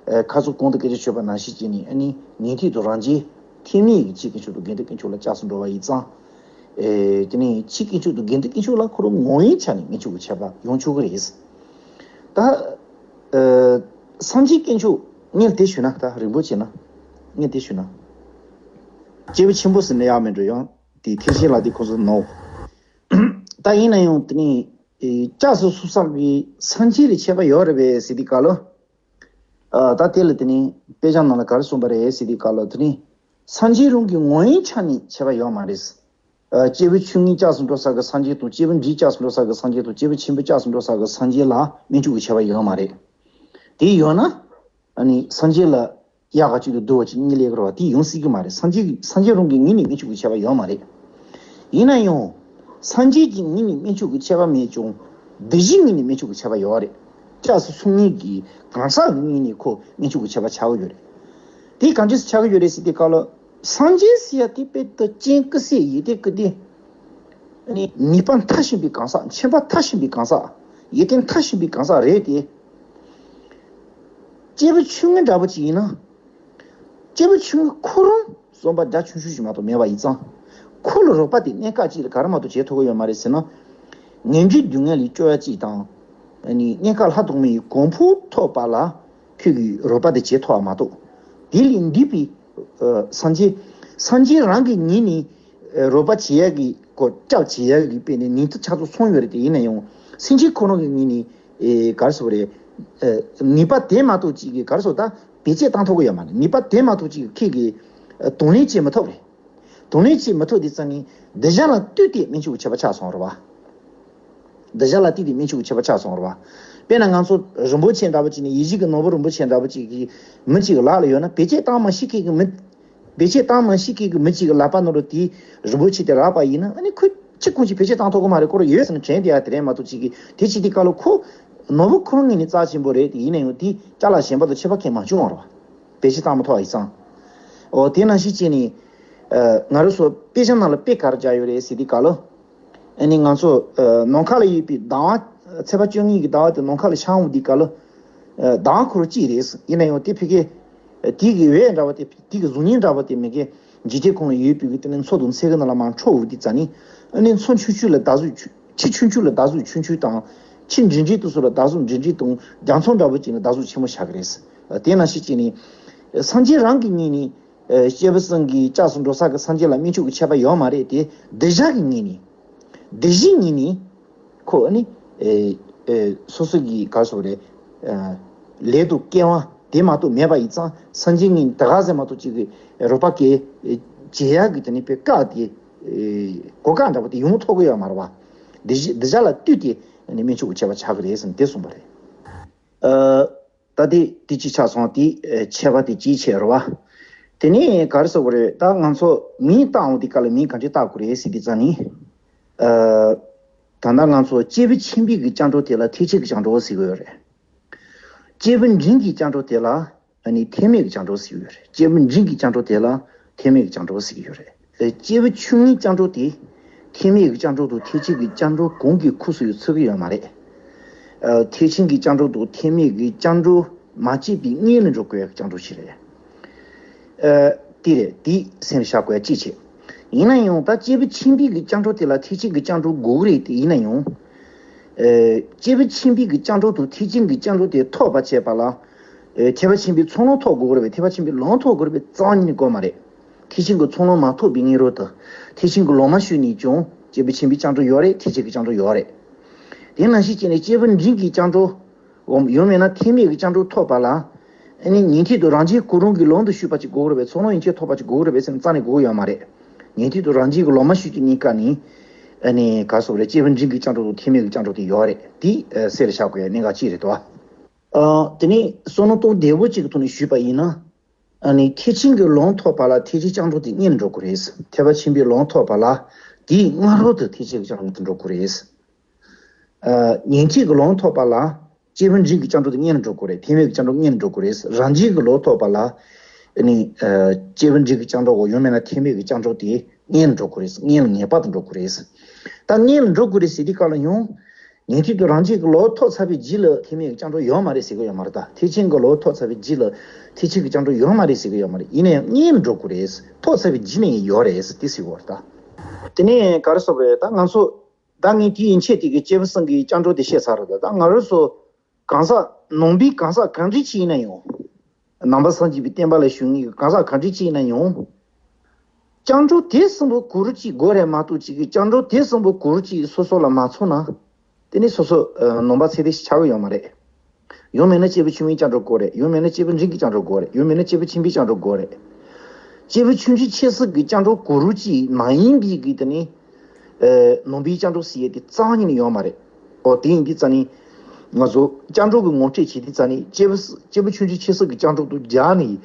ཨ། ཁ་སང་གོང་དུ་སྐད་ཆ་བྱས་པ་ནང་བཞིན་བྱས་ནས། ཨ་ནི་ཉན་ཐོས་དང་རང་རྒྱལ་ཐེག་དམན་གྱི་ཆོས་དཀོན་མཆོག་དང་དགེ་འདུན་དཀོན་མཆོག་ལ་སྐྱབས་སུ་འགྲོ་བ་ཡིན་ཙང་། ཨེ། དེ་ནས་ཆོས་དཀོན་མཆོག་དང་དགེ་འདུན་དཀོན་མཆོག་ལ་ཁོ་རང་ངོ་བོའི་ཆ་ནས་དམན་ཆུང་གི་ཁྱད་པར་ཡོང་ཆོག་གི་རེད། ད། ཨ། སངས་རྒྱས་དཀོན་མཆོག་ངས་དེ་ཞུས་ན། ད་རིང་པོ་བྱས་ན་ངས་དེ་ཞུས་ན། སྐྱེས་བུ་ཆེན་པོ་ཟེར་ན་ཡག་མེད་འགྲོ་ཡང་དེ་ཐེག་ཆེན་ལ་དེ་ཁོ་ཚོ་ནོ། ད་ཡིན་ན་ཡང་དེ་ནི། ཨེ། སྐྱབས་སུ་སོང་ས་གི་སངས་རྒྱས་ལ་ཁྱད་པར་ཡོད་རེད་པས་ཟེར་དུས་སྐབས་ལ། ཨ། ད་དེ་ལ་དེ་ནི་དཔེ་ཆ་ནང་ལ་ག་རེ་གསུངས་པ་རེད་ཟེར་དུས་སྐབས་ལ། དེ་ནི་སངས་རྒྱས་རང་གི་ངོ་བོའི་ཆ་ནས་ཁྱད་པར་ཡོད་མ་རེད། ཨ། སྐྱེས་བུ་ཆུང་ངུའི་སྐྱབས་སུ་འགྲོ་ས་གི་སངས་རྒྱས་དང་། སྐྱེས་བུ་འབྲིང་སྐྱབས་སུ་འགྲོ་ས་གི་སངས་རྒྱས་དང་། སྐྱེས་བུ་ཆེན་པོའི་སྐྱབས་སུ་འགྲོ་ས་གི་སངས་རྒྱས་ལ་དམན་ཆུང་གི་ཁྱད་པར་ཡོད་མ་རེད། དེ་ཡོད་ན། ཨ་ནི་སངས་རྒྱས་ལ་གཡག་ག་གཅིག་ཏུ་བསྡུ་བ་ཅིག་གཉིས་ལས་ཀ་རེད་བ། དེ་ཡོང་སྲིད་ཀྱི་མ་རེད། སངས་རྒྱས་ཀྱི་སངས་རྒྱས་རང་གི་ངོས་ནས་དམན་ཆུང་གི་ཁྱད་པར་ཡོད་མ་རེད། ཡིན་ན་ཡང་། སངས་རྒྱས་ཀྱི་ངོས་ནས་དམན་ཆུང་གི་ཁྱད་པར་མེད་ཀྱང་། འདི་ཞིག་ངོས་ནས་དམན་ཆུང་གི་ཁྱད་པར་ཡོད་རེད། སྐྱབས་སུ་སོང་མཁན་གྱི་གང་ཟག་གི་ངོས་ནས་ཁོ་དམན་ཆུང་གི་ཁྱད་པར་ཆགས་ཀྱི་ཡོད་རེད། དེ་གང་ཅི་ཆགས་ཀྱི་ཡོད་རེད་ཟེར་དུས་སྐབས་ལ། སངས་རྒྱས་ཟེར་ཡ་དེ་དཔེ་ད་སྤྱན་ཀི་སེ་ཡིད་བརྟན་ཀི་སྟེ། ནི་ནུས་པ་མཐར་ཕྱིན་པའི་གང་ཟག། མཁྱེན་པ་མཐར་ཕྱིན་པའི་གང་ཟག། ཡིད་བརྟན་མཐར་ཕྱིན་པའི་གང་ཟག་རེད་དེ། སྐྱེས་བུ་ཆུང་ངུ་འདྲ་པོ་ཅིག་ཡིན་ན། སྐྱེས་བུ་ཆུང་ངུ་ཁོ་རང་བསམ་པ་རྒྱ་ཆུང་ཆུང་ཞིག་མ་གཏོགས་མེད་པ་ཡིན་ཙང་། ཁོ་ལ་རོགས་པ་དེ་གནད་འགག་ཅིག་ལ་ག་རེ་མ་གཏོགས་བྱེད་ཐུབ་ཀྱི་ཡོད་མ་རེད་ཟེར་ན། ངན་འགྲོའི་སྡུག་བསྔལ་ལས་སྐྱོབ་ཡ་ཅིག་དང་། ཨ་ནི་གནད་འགག་ལྷག་མཐོང་མའི་གོ་འཕང་ཐོབ་པ་ལ་ཁྱོད་ཀྱིས་རོགས་པ་དེ་བྱེད་ཐུབ་པ་མ་གཏོགས། དེ་ལས་འདས་པའི་ཨ་སངས་རྒྱས། སངས་རྒྱས་རང་གི་ངོས་ནས་ཨ་རོགས་པ་བྱེད་ཡ་གི་གོ་སྐྱབས་བྱེད་ཡ་གི་དཔེ་ནས་ནུས་མཐུ་ཆ་ཚང་སོང་ཡོད་རེད། དེ་ཡིན་ན་ཡང་སེམས་ཅན་ཁོ་རང་གི་ངོས་ནས་ཨེ་ག་རེ་ཟེར་དགོས་རེད། ཨ་ནུས་པ་དེ་མ་གཏོགས་ཅིག་གི་ག་རེ་ཟེར་ད་བེད་སྤྱོད་བཏང་ཐུབ་ཀྱི་ཡོད་མ་རེད། ནུས་པ་དེ་མ་གཏོགས་ཅིག་ཁྱེད་ཀྱིས་ཨ་དང་ལེན་བྱེད་མི་ཐུབ་རེད། དང་ལེན་བྱེད་མི་ཐུབ་དེ་ཙང་ནི་འདི་བཞག་ལ་ལྟོས་ཏེ་སྨན་མཆོག་གི་ཆད་པ་ཆགས་སོང་རེད་བ། འདི་བཞག་ལ་ལྟོས་ཏེ་སྨན་མཆོག་གི་ཆད་པ་ཆགས་སོང་རེད་བ། དཔེར་ན་ང་ཚོ་རིན་པོ་ཆེ་འདྲ་པོ་ཅིག་ནི་ཡིད་བཞིན་གྱི་ནོར་བུ་རིན་པོ་ཆེ་འདྲ་པོ་ཅིག་གི་མི་གཅིག་གི་ལག་ལ་ཡོད་ན། བེད་སྤྱོད་བཏང་མ་ཤེས་མཁན་གྱི་མི། བེད་སྤྱོད་བཏང་མ་ཤེས་མཁན་གྱི་མི་གཅིག་གི་ལག་པ་ནང་ལ་དེའི་རིན་པོ་ཆེ་དེ་རག་པ་ཡིན་ན། ཨ་ནི་ཁོས་ཅི་གང་ཅིག་བེད་སྤྱོད་བཏང་ཐུབ་ཀྱི་མ་རེད། ཁོ་རང་ཡོད་ཟེར་ནས་དྲན་བསྡད་ཡ་དེ་རེད་མ་གཏོགས་ཅིག་གི་དེ་ཅིག་དེ་སྐབས་ལ་ཁོ་ནོར་བུ་ཁོ་རང་ངོས་ནས་རྩ་ཆེན་པོ་རེད། དེ་ཡིན་ན་ཡང་དེ་ཅ་ལག་གཞན་པ་དང་ཁྱད་པར་གང་མ་བྱུང་བ་རེད་བ། བེད་སྤྱོད་བཏང་མ་ཐུབ་པ་ཡིན་ཙང་། འོ་དེ་ནང་བཞིན་བྱས་ནས་ཨ་ང་རང་ཚོ་དཔེ་ཆ་ནང་ལ་དཔེ་ག་རེ་བཞག་ཡོད་རེད་ཟེར་དུས་སྐབས་ལ། ཨ་ནི་ང་ཚོ་ཨ་ནམ་མཁའ་ལ་ཡོད་པའི་ཟླ་བ། ཚེས་པ་བཅོ་ལྔ་གི་ཟླ་བ་དེ་ནམ་མཁའ་ལ་ཤར་འོང་དུས་སྐབས་ལ། ཨ་ཟླ་བ་ཁོ་རང་གཅིག་རེད། ཡིན་ན་ཡང་དེ་ཕ་གི་དེ་གི་འོད་འདྲ་བ་དེ། དེ་གི་གཟུགས་བརྙན་འདྲ་བ་དེ་མ་གི་འཇིག་རྟེན་ཁོངས་ལ་ཡོད་པའི་གི་དེ་ནི་མཚོ་དང་མཚེའུ་གི་ནང་ལ་མར་འཕྲོ་འོང་དུས་ཙང་ནི། ཨ་ནི་མཚོ་ཆུང་ཆུང་ལ་ཟླ་གཟུགས་ཆུ། ཆུ་ཆུང་ཆུང་ལ་ཟླ་གཟུགས་ཆུང་ཆུང་དང་། ཆུ་འབྲིང་འབྲིང་དེ་ཚོ་ལ་ཟླ་གཟུགས་འབྲིང་འབྲིང་དང་། རྒྱ་མཚོ་འདྲ་བོ་ཅིག་ལ་ཟླ་གཟུགས་ཆེན་མོ་ཆགས་ཀྱི་རེད། དེ་ནང་བཞིན་བྱས་ནས་སངས་རྒྱས་རང་གི་ངོས་ནས། ཨ་སྐྱེས་བུ་གསུམ་གྱི་སྐྱབས་སུ་འགྲོ་ས་གི་སངས་རྒྱས་ལ་སྨན་མཆོག་གི་ཆད་པ་ཡོད་མ་རེད་དེ། གདུལ་བྱ་གི་ངོས་ནས། གདུལ་བྱའི་ངོས་ནས་ཁོ་ནི་ཨེ་ཨེ་སོ་སོ་གི་ག་རེ་ཟེར་དགོས་རེད། ཨ་ལས་དང་སྐལ་བ་དེ་མ་གཏོགས་མེད་པ་ཡིན་ཙང་། སངས་རྒྱས་ངོས་ནས་ད་ག་ཟེ་མ་གཏོགས་ཅིག་གི་རོགས་པ་གི་བྱེད་ཡག་གི་དེ་ནི་དཔེ་བཀག་དེ། ཨེ་གོ་བཀག་འདྲ་པོ་དེ་ཡོང་ཐུབ་ཀྱི་ཡོད་མ་རེད་བ། གདུལ་བྱ་གདུལ་བྱ་ལ་ལྟོས་ཏེ་ནི་སྨན་མཆོག་གི་ཆད་པ་ཆགས་ཀྱི་རེད་ཟེར་ནས་དེ་གསུངས་པ་རེད། ཨ། ད་དེ་དེ་གཅིག་ཆགས་སོང་། དེ་ཨེ་ཆད་པ་དེ་གཅིག་ཆད་རེད་བ། དེ་ནས་ག་རེ་ཟེར་དགོས་རེད། ད་ང་ཚོ་མིང་བཏགས་འོང་དུས་སྐབས་ལ་མིང་ག་འདྲས་བཏགས་དགོས་རེད་ཟེར་དུས་ཙང་ནི། ཨ་ད་ལྟ་ང་ཚོ་སྐྱེས་བུ་ཆེན་པོའི་གི་སྐྱབས་འགྲོ་དེ་ལ་ཐེག་ཆེན་གྱི་སྐྱབས་འགྲོ་ཟེར་གྱི་ཡོད་རེད། སྐྱེས་བུ་འབྲིང་གི་སྐྱབས་འགྲོ་དེ་ལ་ཨ་ནི་ཐེག་དམན་གྱི་སྐྱབས་འགྲོ་ཟེར་གྱི་ཡོད་རེད། སྐྱེས་བུ་འབྲིང་གི་སྐྱབས་འགྲོ་དེ་ལ་ཐེག་དམན་གྱི་སྐྱབས་འགྲོ་ཟེར་གྱི་ཡོད་རེད། སྐྱེས་བུ་ཆུང་ངུའི་སྐྱབས་འགྲོ་དེ་ཐེག་དམན་གྱི་སྐྱབས་འགྲོ་དང་ཐེག་ཆེན་གྱི་སྐྱབས་འགྲོ་གང་གི་ཁོངས་སུ་ཡང་ཚུད་ཀྱི་ཡོད་མ་རེད། ཨ་ཐེག་ཆེན་གྱི་སྐྱབས་འགྲོ་དང་ཐེག་དམན་གྱི་སྐྱབས་འགྲོ་མ་བྱས་པའི་སྔོན་ལ་འགྲོ་དགོས་ཡག་སྐྱབས་འགྲོ་ཞིག་རེད། ཨ་དེ་རེད། དེ་སེམས་བཞག་དགོས་ཡག་གཅིག་བྱས། ཡིན་ན་ཡང་ད་སྐྱེས་བུ་ཆེན་པོའི་གི་སྐྱབས་འགྲོ་དེ་ལ་ཐེག་ཆེན་གྱི་སྐྱབས་འགྲོ་དགོས་ཀྱི་རེད་དེ། ཡིན་ན་ཡང་། ཨ་སྐྱེས་བུ་ཆེན་པོའི་གི་སྐྱབས་འགྲོ་དང་ཐེག་ཆེན་གྱི་སྐྱབས་འགྲོ་དེ་ཐོབ་པར་བྱེད་པ་ལ། ཨ་ཐེག་པ་ཆེན་པོའི་ཚོགས་ལམ་ཐོབ་དགོས་ཀྱི་རེད་པས། ཐེག་པ་ཆེན་པོའི་ལམ་ཐོབ་དགོས་རེད་པས་རྩ་བ་ཉིད་ནས་དགོས་མ་རེད། ཐེག་ཆེན་གྱི་ཚོགས་ལམ་མ་ཐོབ་པའི་སྔོན་རོལ་དུ། ཐེག་ཆེན་གྱི་ལམ་མ་ཞུགས་ནས་ཀྱང་སྐྱེས་བུ་ཆེན་པོའི་སྐྱབས་འགྲོ་ཡོད་རེད། ཐེག་ཆེན་གྱི་སྐྱབས་འགྲོ་ཡོད་རེད། དེ་ནང་བཞིན་བྱས་ནས་སྐྱེས་བུ་འབྲིང་གི་སྐྱབས་འགྲོ། འོ་ཡང་མིན་ན་ཐེག་དམན་གྱི་སྐྱབས་འགྲོ་ཐོབ་པ་ལ། ཨ་ནི་ཉན་ཐོས་དང་རང་རྒྱལ་གོ་རིམ་གྱི་ལམ་དུ་ཞུགས་པ་ཅིག་དགོས་རེད་པས། ཚོགས་ལམ་ཡན་ཆད་ཐོབ་པ་ཅིག་དགོས་རེད་པས་ཟེར་ནས་རྩ་ནས་དགོས་ཡོད་མ་རེད། ཉན་ཐོས་དང་རང་རྒྱལ་གྱི་ལམ་མ་ཞུགས་ཀྱི་གནས་སྐབས་ནས། ཨ་ནི་ག་རེ་ཟེར་དགོས་རེད། སྐྱེས་བུ་འབྲིང་གི་སྐྱབས་འགྲོ་དང་ཐེག་དམན་གྱི་སྐྱབས་འགྲོ་དེ་ཡོད་རེད། དེ་ཨ་གསལ་ལ་བཞག་དགོས་ཡག་གནད་འགག་གཅིག་རེད་དོ། ཨ་དེ་ནས་བསམ་བློ་གཏོང་བདེ་བོ་གཅིག་གི་ཐོག་ནས་ཞུས་པ་ཡིན་ན། ཨ་ནི་ཐེག་ཆེན་གྱི་ལམ་ཐོབ་པ་ལ་ཐེག་ཆེན་སྐྱབས་འགྲོ་དེ་སྔོན་ལ་འགྲོ་དགོས་རེད། ཐེག་པ་ཆེན་པོའི་ལམ་ཐོབ་པ་ལ་དེའི་སྔ་རོལ་དུ་ཐེག་ཆེན་གྱི་སྐྱབས་འགྲོ་དེ་འགྲོ་དགོས་རེད། ཨ་ཉན་ཐོས་ཀྱི་ལམ་ཐོབ་པ་ལ་སྐྱེས་བུ་འབྲིང་གི་སྐྱབས་འགྲོ་དེ་སྔོན་ལ་འགྲོ་དགོས་རེད། ཐེག་དམན་གྱི་སྐྱབས་འགྲོ་སྔོན་ལ་འགྲོ་དགོས་རེད། རང་རྒྱལ་གྱི་ལམ་ཐོབ་པ་ལ་ཨ་ནི་ཨ་སྐྱེས་བུ་འབྲིང་གི་སྐྱབས་འགྲོ་གོ་ཡང་མིན་ན་ཐེག་དམན་གྱི་སྐྱབས་འགྲོ་དེ་སྔོན་ལ་འགྲོ་དགོས་རེད། སྔོན་ལ་ངེས་པར་དུ་འགྲོ་དགོས་རེད། ད་སྔོན་ལ་འགྲོ་དགོས་རེད་ཟེར་དུས་སྐབས་ལ་ཡང་། ཉན་ཐོས་དང་རང་རྒྱལ་གྱི་ལམ་ཐོབ་ཚར་བའི་རྗེས་ལ་ཐེག་དམན་གྱི་སྐྱབས་འགྲོ་ཡོད་མ་རེད་ཟེར་གྱི་ཡོད་མ་རེད། ད་ཐེག་ཆེན་གྱི་ལམ་ཐོབ་ཚར་བའི་རྗེས་ལ་ཐེག་ཆེན་གྱི་སྐྱབས་འགྲོ་ཡོད་མ་རེད་ཟེར་གྱི་ཡོད་མ་རེད། ཡིན་ན་ཡང་སྔོན་ལ་འགྲོ་དགོས་རེད། ཐོབ་ཚར་བའི་རྗེས་ནས་ཡང་ཡོད་རེད་དེ་ཟེར་གྱི་ཡོད་རེད་ད། དེ་ནས་ག་རེ་ཟེར་དགོས་རེད། ད་ང་ཚོ་ད་ངས་དེ་ཡན་ཆད་དེ་གི་སྐྱེས་བུ་གསུམ་གྱི་སྐྱབས་འགྲོ་དེ་བཤད་ཚར་རེད། ད་ད་ང་རང་ཚོ་གང་ཟག་ནང་པའི་གང་ཟག་གང་འདྲ་ཅིག་ཡིན་ན་ཡང་། ནང་པ་སངས་རྒྱས་པའི་བསྟན་པ་ལ་ཞུགས་མཁན་གྱི་གང་ཟག་གང་འདྲ་ཅིག་ཡིན་ན་ཡང་། སྐྱབས་འགྲོ་དེ་གསུམ་པོ་ག་རེ་ཅིག་དགོས་རེད་མ་གཏོགས་ཅིག་གི་སྐྱབས་འགྲོ་དེ་གསུམ་པོ་ག་རེ་ཅིག་སོ་སོ་ལ་མ་ཚང་ན། དེ་ནི་སོ་སོ་ཨ་ནང་པ་ཚད་ལྡན་ཞིག་ཆགས་ཀྱི་ཡོད་མ་རེད། ཡང་མིན་ན་སྐྱེས་བུ་ཆུང་ངུའི་སྐྱབས་འགྲོ་དགོས་རེད། ཡང་མིན་ན་སྐྱེས་བུ་འབྲིང་གི་སྐྱབས་འགྲོ་དགོས་རེད། ཡང་མིན་ན་སྐྱེས་བུ་ཆེན་པོའི་སྐྱབས་འགྲོ་དགོས་རེད། སྐྱེས་བུ་ཆུང་ཆུང་ཆེ་སུ་གི་སྐྱབས་འགྲོ་ག་རེ་ཅིག་མ་ཡིན་པའི་གི་དེ་ནི། ཨ་ནང་པའི་སྐྱབས་འགྲོ་ཟེར་ཡས་དེ་རྩ་བ་ཉིད་ནས་ཡོད་མ་རེད། ཨོ་དེ་ཡིན་དུས་ཙང་ནི། ང་ཚོ་སྐྱབས་འགྲོ་གི་ངོ་སྤྲོད་བྱེད་དུས་ཙང་ནི་སྐྱེས་བུ་སྐྱེས་བུ་ཆུང་ཆུང་ཆེ་སུ་གི་སྐྱབས་འགྲོ་དང་སྦྱར་ནས།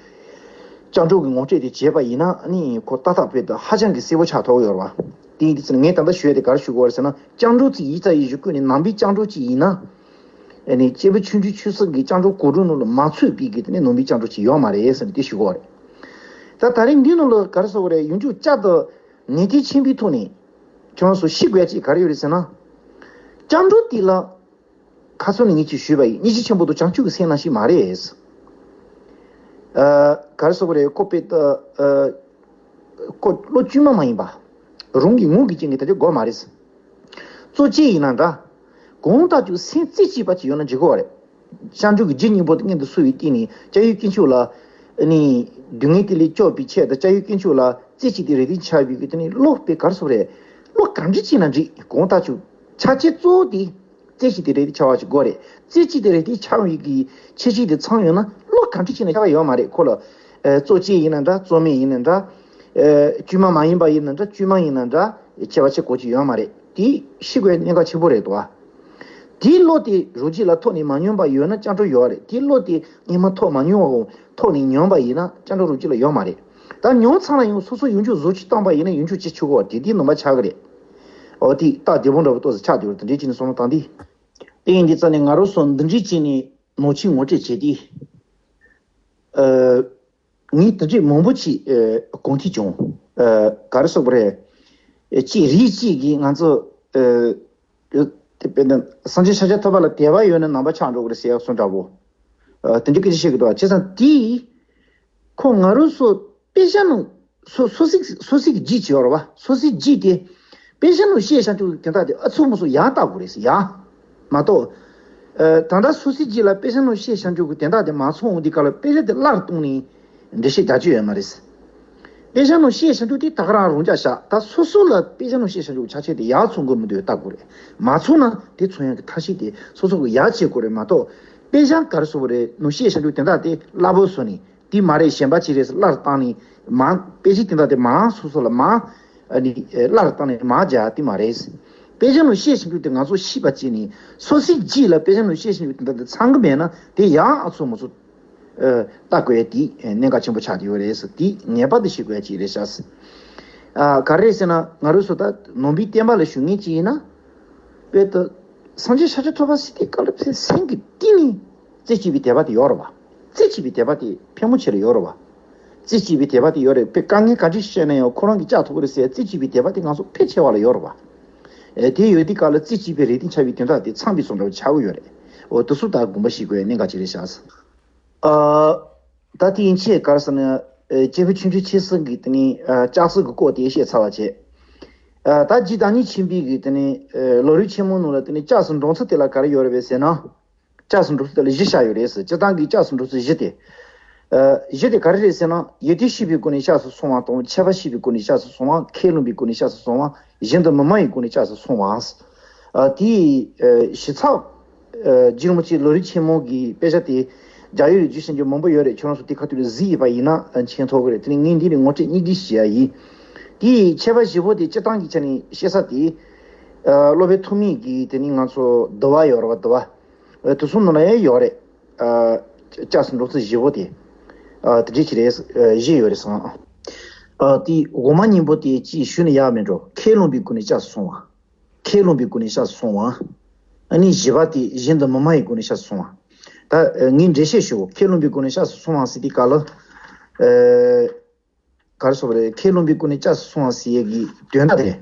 སྐྱབས་འགྲོ་གི་ངོ་སྤྲོད་དེ་བྱས་པ་ཡིན་ན་ནི་ཁོ་ཏག་ཏག་དཔེ་དང་ཧ་ཅང་གི་གསལ་པོ་ཆགས་ཐུབ་ཀྱི་ཡོད་རེད་བ། དེ་ཡིན་དུས་ཙང་ནི་ངས་ད་ལྟ་ཞུ་ཡས་དེ་ག་རེ་ཞུ་དགོས་རེད་ཟེར་ན། སྐྱབས་འགྲོ་ཚིག་ཡིག་ཚང་ཡིག་གཞུག་ཀུན་ནས་ནང་པའི་སྐྱབས་འགྲོ་ཅིག་ཡིན་ན། ཨ་ནི་སྐྱེས་བུ་ཆུང་ཆུང་ཆེ་སུ་གི་སྐྱབས་འགྲོ་ག་རེ་ནང་ལ་མ་ཚུད་པའི་གི་དེ་ནི་ནང་པའི་སྐྱབས་འགྲོ་ཅིག་ཡོད་མ་རེད་ཟེར་ནས་དེ་ཞུ་དགོས་རེད། ད་ད་རིང་འདི་ནང་ལ་ག་རེ་ཟེར་དགོས་རེད། ཡོངས་གྲགས་བསྐྱར་དུ་ངེས་གཏན་ཆེན་པོའི་ཐོག་ནས་ཁྱོད་རང་ཚོ་ཤེས་དགོས་ཡ་ཅིག་ག་རེ་ཡོད་རེད་ཟེར་ན། སྐྱབས་འགྲོ་དེ་ལ་ཁ་སང་ནས་ངས་ཅིག་ཞུས་པ་ཡིན། སྙིང་རྗེ་ཆེན་པོ་དང་བྱང་ཆུབ་ཀྱི་སེམས་ནང་བཞིན་མ་རེད། ག་རེ་ཟེར་དགོས་རེད། ཁོ་དཔེ་ད་ཁོ་བློ་བཅོས་མ་མ་ཡིན་པ། རང་གི་ངོས་ཀྱི་རྐྱེན་གྱིས་ད་ཆ་དགོས་མ་རེད། གཙོ་ཆེ་ཡིན་ན་འདྲ། གང་ལྟར་ཀྱང་སེམས་རྩེ་གཅིག་པ་ཅིག་ཡོད་ན་འགྲིག་གི་རེད། སྐྱབས་འགྲོ་གི་རྒྱུ་སྙིང་པོ་དེ་སྔོན་དུ་གསོལ་བའི་སྟེང་ནས་སྐྱབས་ཡུལ་དཀོན་མཆོག་ལ་ནི་སྡུག་བསྔལ་དེ་ལས་སྐྱོབ་པའི་ཆེད་དུ་སྐྱབས་ཡུལ་དཀོན་མཆོག་ལ་རྩེ་གཅིག་ཏུ་རེ་ལྟོས་འཆའ་བའི་གི་དེ་ནི་བློ་དཔེ་ག་རེ་ཟེར་དགོས་རེད། བློ་ག་འདྲ་བྱས་ན་འགྲིག། གང་ལྟར་ཀྱང་ཆ་རྐྱེན་གཙོ་བོ་དེ། རྩེ་གཅིག་ཏུ་རེ་ལྟོས་འཆའ་བ་ཞིག་དགོས་རེད། རྩེ་གཅིག་ཏུ་རེ་ལྟོས་འཆའ་བའི་གི་ཁྱད་ཆོས་དེ་ཚང་ཡོད་ན་བློ་ག་འདྲ་བྱས་ན་ཁྱད་པར་ཡོད་མ་རེད། ཁོ་ལ་ཨ་གཙོ་ཆེ་ཡིན་ན་འདྲ། གཙོ་དམན་ཡིན་ན་འདྲ། ཨ་བཅོས་མ་མ་ཡིན་པ་ཡིན་ན་འདྲ། བཅོས་མ་ཡིན་ན་འདྲ། ཁྱད་པར་ཕྱེ་དགོས་ཀྱི་ཡོད་མ་རེད། དེ་ཤེས་དགོས་གནད་འགག་ཆེན་པོ་རེད་དོ། དེའི་བློ་དེ་རང་རྒྱུད་ལ་ཐོག་ནས་མ་མྱོང་པ་ཡོད་ན་སྐྱབས་འགྲོ་ཡོད་རེད། དེའི་བློ་དེ་སྔོན་མ་ཐོག་མ་མྱོང་བའམ་ཐོག་ནས་མྱོང་པ་ཡིན་ན་སྐྱབས་འགྲོ་རང་རྒྱུད་ལ་ཡོད་མ་རེད། ད་མྱོང་ཚར་ན་ཡང་སོ་སོ་ཡོངས་རྫོགས་བཟོ་བཅོས་བཏང་པ་ཡིན་ན་ཡོངས་རྫོགས་ཅི་ཆོག་གོ་དེ་དེའི་ནང་པ་ཆགས་ཀྱི་རེད། འོ་དེ་རྟགས་བདེ་པོ་འདྲ་པོ་ཏོག་ཙམ་ཆགས་བསྡད་ཡོད་རེད། དེ་འདྲའི་ཅིག་ནས་བསམ་བློ་བཏང་དུས། དེ་ཡིན་དུས་ཙང་ནས་ང་རང་ཚོ་འདི་འདྲའི་ཅིག་ནས་ནང་ཆོས་ངོ་སྤྲོད་བྱས་ཏེ། ཨ། ངས་དེ་འདྲའི་མང་པོ་ཅིག་ཨ་གོ་ཐོས་བྱུང་། ཨ་ག་རེ་ཟེར་དགོས་རེད། ཨ་གཅིག་རིགས་གཅིག་གིས་ང་ཚོ་ཨ་དེ་དཔེར་ན་སངས་རྒྱས་ཤཱཀྱ་ཐུབ་པ་ལ་དད་པ་ཡོད་ན་ནང་པ་ཆགས་འགྲོ་གི་རེད་ཟེར་ཡག་སོ་འདྲ་པོ། ཨ་དེ་འདྲའི་སྐད་ཆ་བཤད་ཀྱི་འདུག། བྱས་ཙང་དེས་ཁོ་ང་རང་ཚོ་དཔེ་ཆ་ནང་སོ་སོ་སྲིད་སོ་སྲིད་ཀྱི་རྒྱུད་ཅིག་ཡོད་རེད་བ། སོ་སོའི་རྒྱུད་དེ་དཔེ་ཆ་ནང་བཤད་བཞག་རྒྱུ་གི་དོན་དག་དེ་ཨ་ཚུགས་མ་ཚུགས་ཡག་ལྟ་དགོས་རེད་ཟེར་ཡག་མ་གཏོགས། ཨ་ད་ལྟ་སོ་སོའི་རྒྱུད་ལ་དཔེ་ཆ་ནང་བཤད་བཞག་རྒྱུ་གི་དོན་དག་དེ་མ་ཚང་བ་འདི་ག་ལ་དཔེ་ཆ་དེ་སླར་བཏང་ནས་འགྲེལ་བཤད་རྒྱག་རྒྱུ་ཡོད་མ་རེད། དཔེ་ཆ་ནང་བཤད་བཞག་རྒྱུ་དེ་ད་ག་རང་རང་འཇགས་བཞག། ད་སོ་སོ་ལ་དཔེ་ཆ་ནང་བཤད་བཞག་རྒྱུ་ཆ་ཆེ་དེ་ཡག་ཚང་དགོས་མི་འདུག་ལྟ་དགོས་རེད། མ་ཚང་ན་དེ་ཚང་ཡག་གི་ཐབས་ཤེས་དེ་སོ་སོ་གི་ཡག་བྱེད་དགོས་རེད་མ་གཏོགས། དཔེ་ཆ་ག་རེ་ཟེར་དགོས་རེད། ནང་བཤད་བཞག་རྒྱུ་དོན་དག་དེ་སླ་པོ་བཟོས་ནས། དེ་མ་རེད། གཞན་པ་ཅིག་རེད་ཟེར་སླར་བཏང་ནས་མང་དཔེ་ཆ་དེ་འདྲ་དེ་མང་སོ་སོ་ལ་མང་ཨ་ནི་སླར་བཏང་ནས་མང་རྒྱག་དེ་མ་རེད། དཔེ་ཆ་ནང་བཤད་བཞིན་རྒྱུ་དེ་ང་ཚོ་ཤེས་པ་བྱས་ནས་སོ་སོའི་རྒྱུད་ལ་དཔེ་ཆ་ནང་བཤད་བཞིན་རྒྱུ་དེ་འདྲ་དེ་ཚང་གི་མེད་ན་དེ་ཡང་ཨ་ཚོ་མ་ཚོ་ལྟ་དགོས་དེ་གནད་འགག་ཆེན་པོ་ཆགས་ཀྱི་ཡོད་རེད་ཟེར། དེ་ངེས་པར་དུ་ཤེས་དགོས་ཅིག་རེད་ཤག། ག་རེ་རེད་ཟེར་ན་ང་རང་ཚོ་ད་ནང་པའི་བསྟན་པ་ལ་ཞུགས་མཁན་ཅིག་ཡིན་ན་དཔེ་ད་སངས་རྒྱས་ཤཱཀྱ་ཐུབ་པ་ཟེར་དེ་ག་ལ་ཕེབས་སེམས་ཀྱི་གཏིང་ནས། རྩེ་གཅིག་པའི་དད་པ་དེ་ཡོད་རེད་བ། རྩེ་གཅིག་པའི་དད་པ་དེ་ཕལ་མོ་ཆེ་ལ་ཡོད་རེད་བ། རྩེ་གཅིག་པའི་དད་པ་དེ་ཡོད་རེད། དཔེ་དཀའ་ངལ་ག་འདྲ་ཞིག་བཤད་ན་ཡང་ཁོ་རང་གིས་བཅག་ཐུབ་ཀྱི་རེད་ཟེར་རྩེ་གཅིག་པའི་དད་པ་དེ་ང་ཚོ་ཕལ་ཆེ་བ་ལ་ཡོད་རེད་བ། ཨེ་དེ་ཡོད་དུས་ག་ལ་རྩེ་གཅིག་པའི་རེ་ལྟོས་འཆའ་བའི་དོན་དག་དེ་ཚང་བའི་བཟོ་འདྲ་བོ་ཆགས་ཀྱི་ཡོད་རེད། འོ་དེ་ཚོ་ད་དགོངས་པ་བཞེས་དགོས་གནད་འགག་ཅིག་རེད་ཤག། ཨ་ད་དེ་ཡན་ཆད་ག་རེ་ཟེར་ན་ཨེ་སྐྱེས་བུ་ཆུང་ཆུང་ཁྱེད་ཚོ་གིས་དེ་ནས་ཨ་ལྕགས་སྲེག་གི་སྐོར་དེ་བཤད་ཚར་བ་བྱས། ཨ་ད་རྗེ་བདག་ཉིད་ཆེན་པོའི་གི་དེ་ནས་ཨེ་ལམ་རིམ་ཆེན་མོ་ནང་ལ་དེ་ནས་སྐྱབས་སུ་འགྲོ་ཚུལ་དེ་ལ་ག་རེ་ཡོད་རེད་པས་ཟེར་ན། སྐྱབས་སུ་འགྲོ་ཚུལ་དེ་ལ་བཞི་བཞག་ཡོད་རེད་ཟེར། སྤྱིར་བཏང་གི་སྐྱབས་སུ་འགྲོ་ཚུལ་བཞི་སྟེ། ཨ་བཞི་དེ་ག་རེ་རེད་ཟེར་ན། ཡོན་ཏན་ཤེས་པའི་སྒོ་ནས་སྐྱབས་སུ་སོང་བ་དང་། ཁྱད་པར་ཤེས་པའི་སྒོ་ནས་སྐྱབས་སུ་སོང་བ། ཁས་བླངས་པའི་སྒོ་ནས་སྐྱབས་སུ་སོང་བ། གཞན་དུ་མི་སྨྲ་བའི་སྒོ་ནས་སྐྱབས་སུ་སོང་བ། ཨ་དེའི་ཨ་ཞིབ་ཚགས་ཨ་རྗེ་རིན་པོ་ཆེའི་ལམ་རིམ་ཆེན་མོ་གི་དཔེ་ཆ་དེ་རྒྱ་ཡིག་ལ་བསྒྱུར་ཟིན་རྒྱུ་མང་པོ་ཡོད་རེད། ཁྱོད་རང་ཚོ་དེ་ཁ་ཐུག་ལ་གཟིགས་ཡོད་པ་ཡིན་ན་མཁྱེན་ཐུབ་ཀྱི་རེད། དེ་ནས་ངས་འདི་ནས་ངོ་སྤྲོད་སྙིང་བསྡུས་ཞུ་ཡ་ཡིན། དེའི་ཁྱད་པར་བཞི་པོ་དེ་སྤྱིར་བཏང་གི་ཆ་ནས་བཤད་ས་དེ། ཨ་སློབ་དཔོན་ཐོགས་མེད་ཀྱི་དེ་ནས་ང་ཚོ་འདུལ་བ་ཡོད་རེད་བ། འདུལ་བ། ཨ་དེ་ཚོ་ནང་ལ་ཡང་ཡོད་རེད། ཨ་སྐྱབས་སུ་འགྲོ་ཚུལ་བཞི་པོ་དེ། ཨ་དེ་འདྲ་ཅིག་རེད། ཨ་བཞི་ཡོད་རེད་བསམ། ཨ་དེ་འོག་མ་གཉིས་པོ་དེ་ཅིག་ཞུས་ན་ཡག་མེད་འགྲོ། ཁས་བླངས་པའི་སྒོ་ནས་སྐྱབས་སུ་སོང་བ། ཁས་བླངས་པའི་སྒོ་ནས་སྐྱབས་སུ་སོང་བ། ཨ་ནི་བཞི་པ་དེ་གཞན་དུ་མི་སྨྲ་བའི་སྒོ་ནས་སྐྱབས་སུ་སོང་བ། ད་ཨ་ངས་འགྲེལ་བཤད་ཞུ། ཁས་བླངས་པའི་སྒོ་ནས་སྐྱབས་སུ་སོང་བ་ཟེར་དེ་ག་ལ། ཨ་ག་རེ་ཟེར་དགོས་རེད། ཁས་བླངས་པའི་སྒོ་ནས་སྐྱབས་སུ་སོང་བ་ཟེར་ཡས་ཀྱི་དོན་དག་དེ།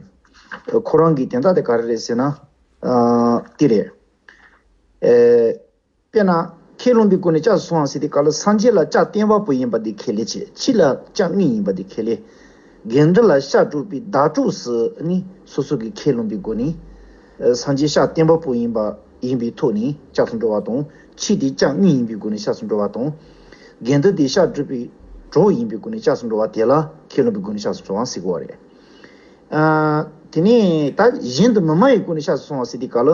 ཁོ་རང་གི་དོན་དག་དེ་ག་རེ་རེད་ཟེར་ན། ཨ་དེ་རེད། ཨེ་དཔེར་ན་ཁས་བླངས་པའི་སྒོ་ནས་སྐྱབས་སུ་སོང་བ་ཟེར་དེ་ག་ལ་སངས་རྒྱས་ལ་སྐྱབས་བསྟན་པ་པོ་ཡིན་པ་དེ་ཁས་ལེན་བྱེད། ཕྱི་ལ་སྐྱབས་དངོས་ཡིན་པ་དེ་ཁས་ལེན། དགེ་འདུན་ལ་སྐྱབས་སྒྲུབ་པའི་བདག་སྒྲུབ་སུ་ནི་སོ་སོ་གིས་ཁས་བླངས་པའི་སྒོ་ནས། ཨ་སངས་རྒྱས་སྐྱབས་བསྟན་པ་པོ་ཡིན་པ་ཡིན་པའི་ཐོག་ནས་སྐྱབས་སུ་འགྲོ་བ་དང་། ཕྱི་དེ་སྐྱབས་དངོས་ཡིན་པའི་སྒོ་ནས་སྐྱབས་སུ་འགྲོ་བ་དང་། དགེ་འདུན་དེ་སྐྱབས་སྒྲུབ་པའི་གྲོགས་ཡིན་པའི་སྒོ་ནས་སྐྱབས་སུ་འགྲོ་བ་དེ་ལ་ཁས་བླངས་པའི་སྒོ་ནས་སྐྱབས་སུ་འགྲོ་བ་ཟེར་གོ་བ་རེད། ཨ་དེ་ནས་ད་གཞན་དུ་མི་སྨྲ་བའི་སྒོ་ནས་སྐྱབས་སུ་སོང་བ་ཟེར་དུས་སྐབས་ལ།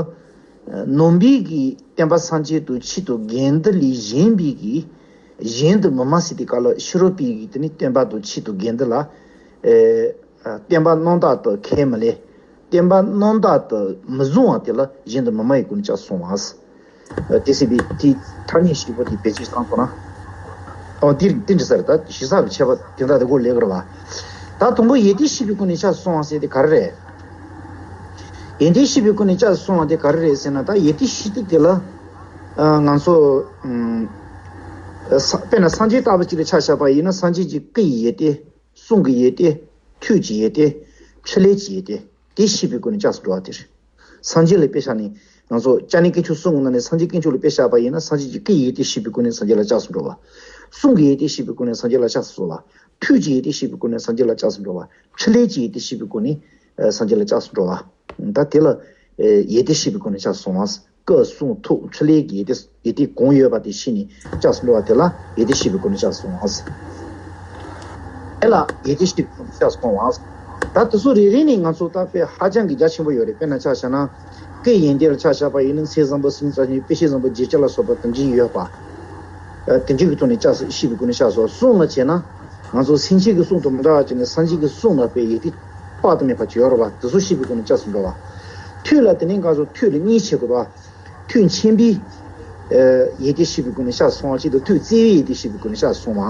ཨ་ནང་པའི་གི་བསྟན་པ་སངས་རྒྱས་དང་ཕྱི་དང་དགེ་འདུན་ལས་གཞན་པའི་གི་གཞན་དུ་མི་སྨྲ་ཟེར་དུས་སྐབས་ལ་ཕྱི་རོལ་པའི་གི་དེ་ནི་བསྟན་པ་དང་ཕྱི་དང་དགེ་འདུན་ལ། ཨེ་ཨ་བསྟན་པ་རྣམ་དག་ཏུ་ཁས་མི་ལེན། བསྟན་པ་རྣམ་དག་ཏུ་མི་བཟུང་བ་དེ་ལ་གཞན་དུ་མི་སྨྲ་བའི་སྒོ་ནས་སྐྱབས་སུ་སོང་བ། ཨ་དེ་ཟེར་བའི་དེའི་ཐ་སྙད་བཞི་པོ་དེ་བེད་སྤྱོད་བཏང་ཐུབ་ན། ཨོ་དེ་དེ་འདྲ་ཟེར། ད་གཞི་རྩ་གི་ཁྱད་པར་དེ་འདྲ་དེ་གོ་ལེགས་རེད་བ། ད་དང་པོ་ཡོན་ཏན་ཤེས་པའི་སྒོ་ནས་སྐྱབས་སུ་སོང་བ་ཟེར་དེ་ག་རེ་རེད། ཡོན་ཏན་ཤེས་པའི་སྒོ་ནས་སྐྱབས་སུ་སོང་བ་དེ་ག་རེ་རེད་ཟེར་ན། ད་ཡོན་ཏན་ཤེས་དུས་དེ་ལ་ཨ་ང་ཚོ་ཨམ་ཨ་ས་དཔེར་ན་སངས་རྒྱས་ལྟ་བུ་ཅིག་ལ་ཆ་བཞག་པ་ཡིན་ན། སངས་རྒྱས་ཀྱི་སྐུ་ཡི་ཡོན་ཏན། གསུང་གི་ཡོན་ཏན། ཐུགས་ཀྱི་ཡོན་ཏན། ཕྲིན་ལས་ཀྱི་ཡོན་ཏན། དེ་ཤེས་པའི་སྒོ་ནས་སྐྱབས་སུ་འགྲོ་བ་དེ་རེད། སངས་རྒྱས་ལ་དཔེ་བཞག་ནས་ང་ཚོ་སྐྱབས་གནས་དཀོན་མཆོག་གསུམ་གྱི་ནང་ནས་སངས་རྒྱས་དཀོན་མཆོག་ལ་དཔེ་བཞག་པ་ཡིན་ན། སངས་རྒྱས་ཀྱི་སྐུ་ཡི་ཡོན་ཏན་ཤེས་པའི་སྒོ་ནས་སངས་རྒྱས་ལ་སྐྱབས་སུ་འགྲོ་བ། གསུང་གི་ཡོན་ཏན་ཤེས་པའི་སྒོ་ནས་སངས་རྒྱས་ལ་སྐྱབས་སུ་སོང་བ། ཐོས་ཀྱི་ཡོན་ཏན་ཤེས་པའི་སྒོ་ནས་སངས་རྒྱས་ལ་སྐྱབས་སུ་འགྲོ་བ། ཕྲིན་ལས་ཀྱི་ཡོན་ཏན་ཤེས་པའི་སྒོ་ནས་ཨ་སངས་རྒྱས་ལ་སྐྱབས་སུ་འགྲོ་བ། ད་དེ་ལ་ཨ་ཡོན་ཏན་ཤེས་པའི་སྒོ་ནས་སྐྱབས་སུ་སོང་བ། སྐུ་གསུང་ཐུགས་ཕྲིན་ལས་ཀྱི་ཡོན་ཏན་ཡོན་ཏན་གང་ཡོད་པ་དེ་ཤེས་ནས་སྐྱབས་སུ་འགྲོ་བ་དེ་ལ་ཡོན་ཏན་ཤེས་པའི་སྒོ་ནས་སྐྱབས་སུ་སོང་བ། དེ་ལ་ཡོན་ཏན་ཤེས་པའི་སྒོ་ནས་སྐྱབས་སུ་སོང་བ། ད་དེ་ཚོ་རེ་རེ་ནས་ང་ཚོ་ད་དཔེ་ཧ་ཅང་གི་རྒྱ་ཆེན་པོ་ཡོད་རེད། དཔེར་ན་ཆ་བཞག་ན། སྐུའི་ཡོན་ཏན་ལ་ཆ་བཞག་པ་ཡིན་ན་མཚན་བཟང་པོ་སེམས་རྩ་ཆེན་དཔེ་བྱད་བཟང་པོ་བརྗིད་ཆེ་ལ་སོགས་པ་དེ་འདྲའི་ཡོད་པ། ཨ་དེ་འདྲའི་གི་ཐོག་ནས་སྐྱབས་སུ་ཤེས་པའི་སྒོ་ནས་སྐྱབས་སུ་སོང་། གསུང་ལ་བྱས་ན། ང་ཚོ་སེམས་ཅན་གྱི་གསུང་དང་མི་འདྲ་བ་བྱས་ནས་སངས་རྒྱས་ཀྱི་གསུང་ལ་དཔེ་ཡོན་ཏན་དཔག་ཏུ་མེད་པ་ཅིག་ཡོད་རེད་བ། དེ་ཚོ་ཤེས་པའི་སྒོ་ནས་སྐྱབས་སུ་འགྲོ་བ། ཐོས་ལ་དེ་ནས་ང་ཚོ་ཐོས་ལ་མཉེས་བྱེད་དགོས་རེད་བ། ཐོས་མཁྱེན་པའི་ཨ་ཡོན་ཏན་ཤེས་པའི་སྒོ་ནས་སྐྱབས་སུ་སོང་བ་ཅིག་དང་། ཐོས་བརྩེ་བའི་ཡོན་ཏན་ཤེས་པའི་སྒོ་ནས་སྐྱབས་སུ་སོང་བ།